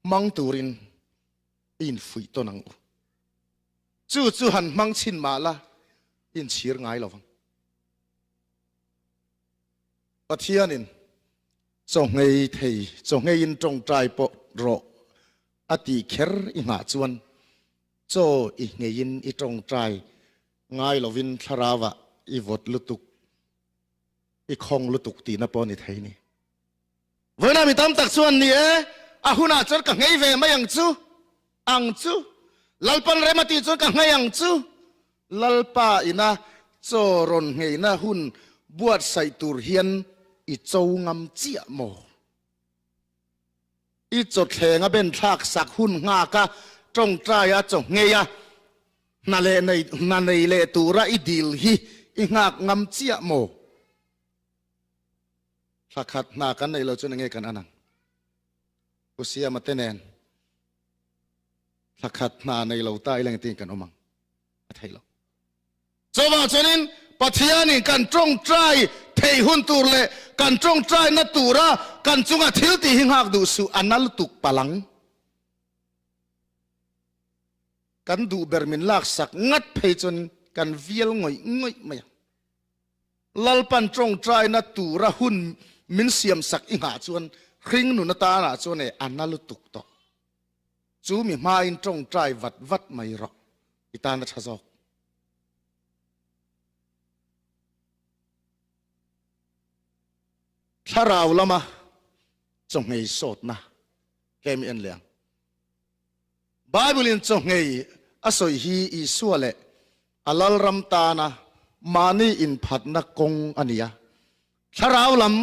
hmang turin i infuih tawn ang u. Chu chu han hmang chhin mah la i inchhir ngai lo vang. Pathianin chawhmei thei chawhmeiin tawngtai pawh rawh a tih kher i nghah chuan chaw i ngheiin i tawngtai Ngai lovin thlarauah i vawt lutuk, i khawng lutuk tihna pawh a ni thei ni. Vawiinah mi tam tak chuan ni e, a hunah chuan ka nghei ve mai ang chu, ang chu, Lalpan rem a tih chuan ka nghei ang chu, Lalpa ina chaw rawn ngheina hun buatsaih tur hian i cho ngam chiah maw? I chawthleng a ben thlak sak hun nghak a, tawngtai a chaw nghei a, hna leh nei hna nei leh tura i dil hi i nghak ngam chiah maw? Thla khat hna kan neih loh chuan enge kan an ang? Pu Siama te nen thla khat hna nei lo ta ila engtin kan awm ang? A theih loh. Chuvang chuanin Pathianin kan tawngtai. theih hun tur leh kan tawngtaina tura kan chunga thil tih hi nghak duh suh, a na lutuk palang. Kan duh ber min laksak ngat phei chuan kan vial ngawih ngawih mai ang. Lalpan tawngtaina tura hun min siamsak i nghah chuan hring nun atanah chuan e a na lutuk tawh. Chu mi hmain tawngtai vat vat mai rawh, i tan a tha zawk. Thlarau lama chawhngei sawtna tlem i en leh ang. Bible in chawhngei a sawi hi Isua leh a Lalram tana mahni inphatna kawng a ni a. Thlarau lam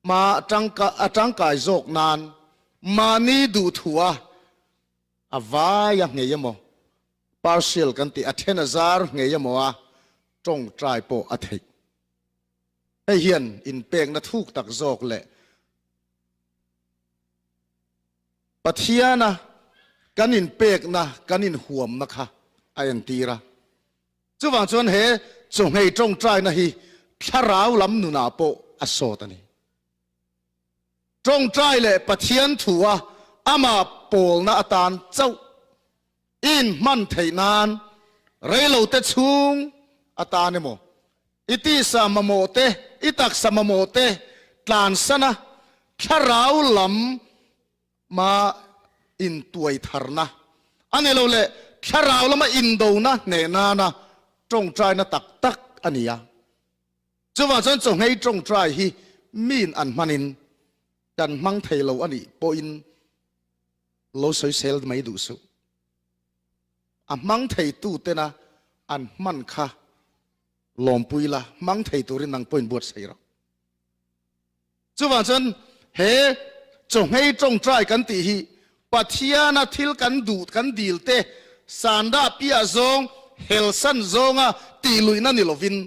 ma a tangkai zawk nan mahni duhthua a vai a nghei emaw, partial kan tih a then a zar nghei emaw a tawngtai pawh a theih. Hei hian inpekna thuk tak zawk leh Pathiana kan inpekna, kan inhuamna kha a entir a. Chuvang chuan he chawhngei tawngtaina hi thlarau lam nunah pawh a sawt a ni. Tawngtai leh Pathian thua amah pawlna atan chauh i inhman theih nan reilote chhung atan emaw, i tisa mamawh te, i taksa mamawh te tlansana thlarau lam Ma intuai tharna a ni lo leh thlarau lama indona hneh nana tawngtaina tak tak a ni a. Chuvang chuan chawhngei tawngtai hi miin an hmanin kan hmang thei lo a nih pawhin lo sawisel mai duh suh. A hmang theitu tena an hman kha lawmpui la, hmang thei turin nang pawhin buatsaih rawh. Chuvang chuan he chawhngei tawngtai kan tih hi Pathiana thil kan duh kan dil te sandah piah zawng helsan zawnga tih luihna ni lovin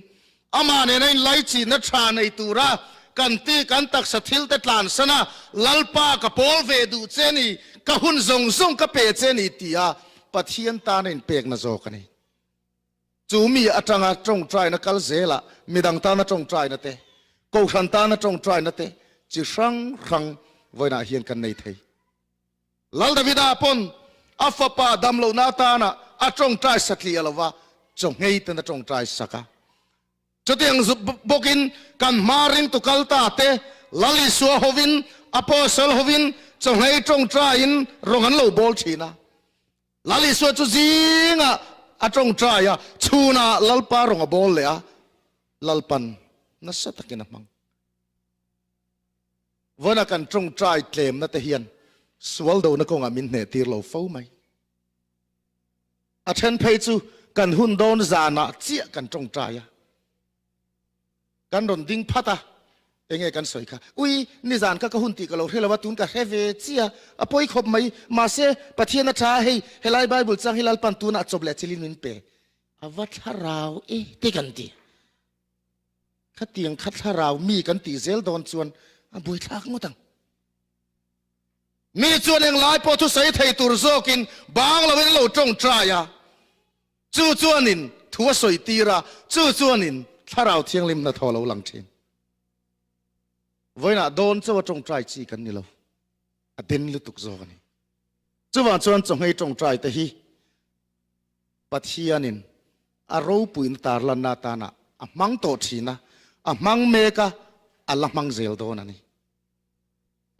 amah nena inlaichinna tha nei tura kan tih kan taksa thil te tlansan a, Lalpa ka pawl ve duh che ni, ka hun zawng zawng ka pe che ni tia Pathian tana inpekna zawk a ni. Chu mi atanga tawngtaina kal zelah midang tana tawngtaina te, kohhran tana tawngtaina te chi hrang hrang vawiinah hian kan nei thei. Lal Davida pawn a fapa damlohna atana a tawngtai satliah lo va, chawhngei ten a tawngtai sak a. Chutiang bawkin kan hma ringtu kal ta te, Lal Isua hovin, Apostle hovin chawhngei tawngtaiin rawng an lo bawl thin a. Lal Isua chu zingah a tawngtai a, chhunah Lalpa rawng a bawl leh a, Lalpan nasa takin a hmang. Vawiina kan tawngtai tlemna te hian sual dona kawngah min hneh tir lo fo mai. A then phei chu kan hun dawn zanah chiah kan tawngtai a. Kan rawn ding phat a, enge kan sawi kha, Ui, nizan kha ka hun tih ka lo hre lo a, tun ka hre ve chiah, a pawi khawp mai, mahse, Pathian a tha a, hei, helai Bible chang hi Lalpan tunah chawp leh chilin min pe, a va thlarau e te kan ti. Khatiang kha thlarau mi kan tih zel dawn chuan a buaithlak ngawt ang. Mi chuan englai pawh thusawi thei tur zawkin bang loin a lo tawngtai a. Chu chuanin thu a sawi tir a, chu chuanin Thlarau Thianghlim hnathawh a lo lang thin. Vawiinah dawn chauh a tawngtai chi kan ni lo, a den lutuk zawk a ni. Chuvang chuan chawhngei tawngtai te hi Pathianin a ropuina tarlanna atana a hmang tawh thin a, a hmang mek a, a la hmang zel dawn a ni.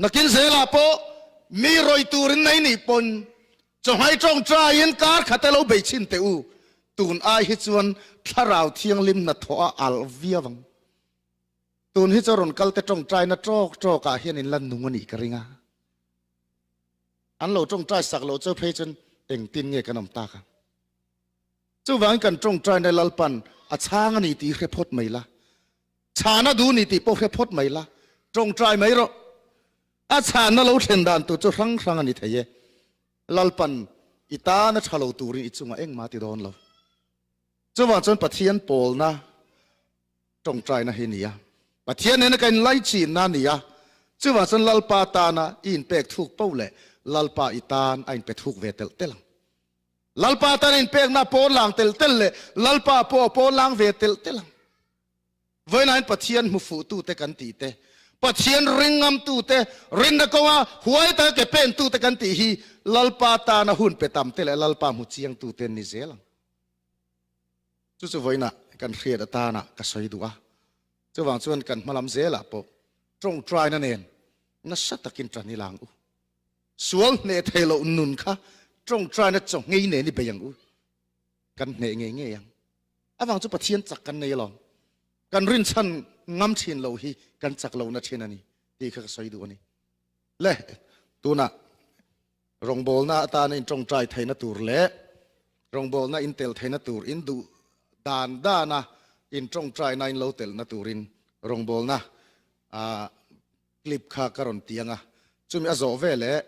Nakin zelah pawh mi rawih turin nei nih pawn chawhmai tawngtaiin kar khat a lo bei chhin teh u, tun ai hi chuan Thlarau Thianghlim hnathawh a alh viau ang. Tun hi chu rawn kal te tawngtaina tawk tawk ah hian in la nung a nih ka ring a. An lo tawngtai sak loh cheu phei chuan engtin nge kan awm tak ang. Chuvangin kan tawngtaina Lalpan a chhang a ni tih hre phawt mai la. Chhana duh ni tih pawh hre phawt mai la, tawngtai mai rawh. A chhanna lo thlen dan tur chu hrang hrang a ni thei e. Lalpan i tana tha lo turin i chungah engmah ti dawn lo. Chuvang chuan Pathian pawlna tawngtaina hi ni a, Pathian nena ka inlaichinna a ni a, chuvang chuan Lalpa tana i inpek thuk poh leh Lalpa i tan a inpe thuk ve telh telh ang. Lalpa tan inpekna a pawn lang telh telh leh Lalpa pawh a pawn lang ve telh telh ang. Vawiinain Pathian hmu fuhtute kan tih te, Pathian ring ngamtute, rinna kawnga huai taka ke pentute kan tih hi Lalpa tana hun pe tamte leh Lalpa hmu chiangtute an ni zel ang. Chu chu vawiinah kan hriat atana ka sawi duh a. Chuvang chuan kan hmalam zelah pawh tawngtaina nen nasa takin tan ila ang u. Sual hneh thei loh nun kha tawngtaina chaw ngei nen i bei ang u. Kan hneh ngei ngei ang. Avang chu Pathian chak kan nei alawm. Kan rinchhan ngam thin lo hi kan chak lohna thin a ni tih kha ka sawi duh a ni. Le, tunah rawngbawlna atana in tawngtai theihna tur leh rawngbawlna in tel theihna tur in duh dan dana in tawngtaina in lo telhna turin rawngbawlna clip kha ka rawn ti ang a. Chumi a zawh veleh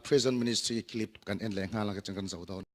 Prison Ministry clip kan en leh nghal ang ka chuan kan zo dawn.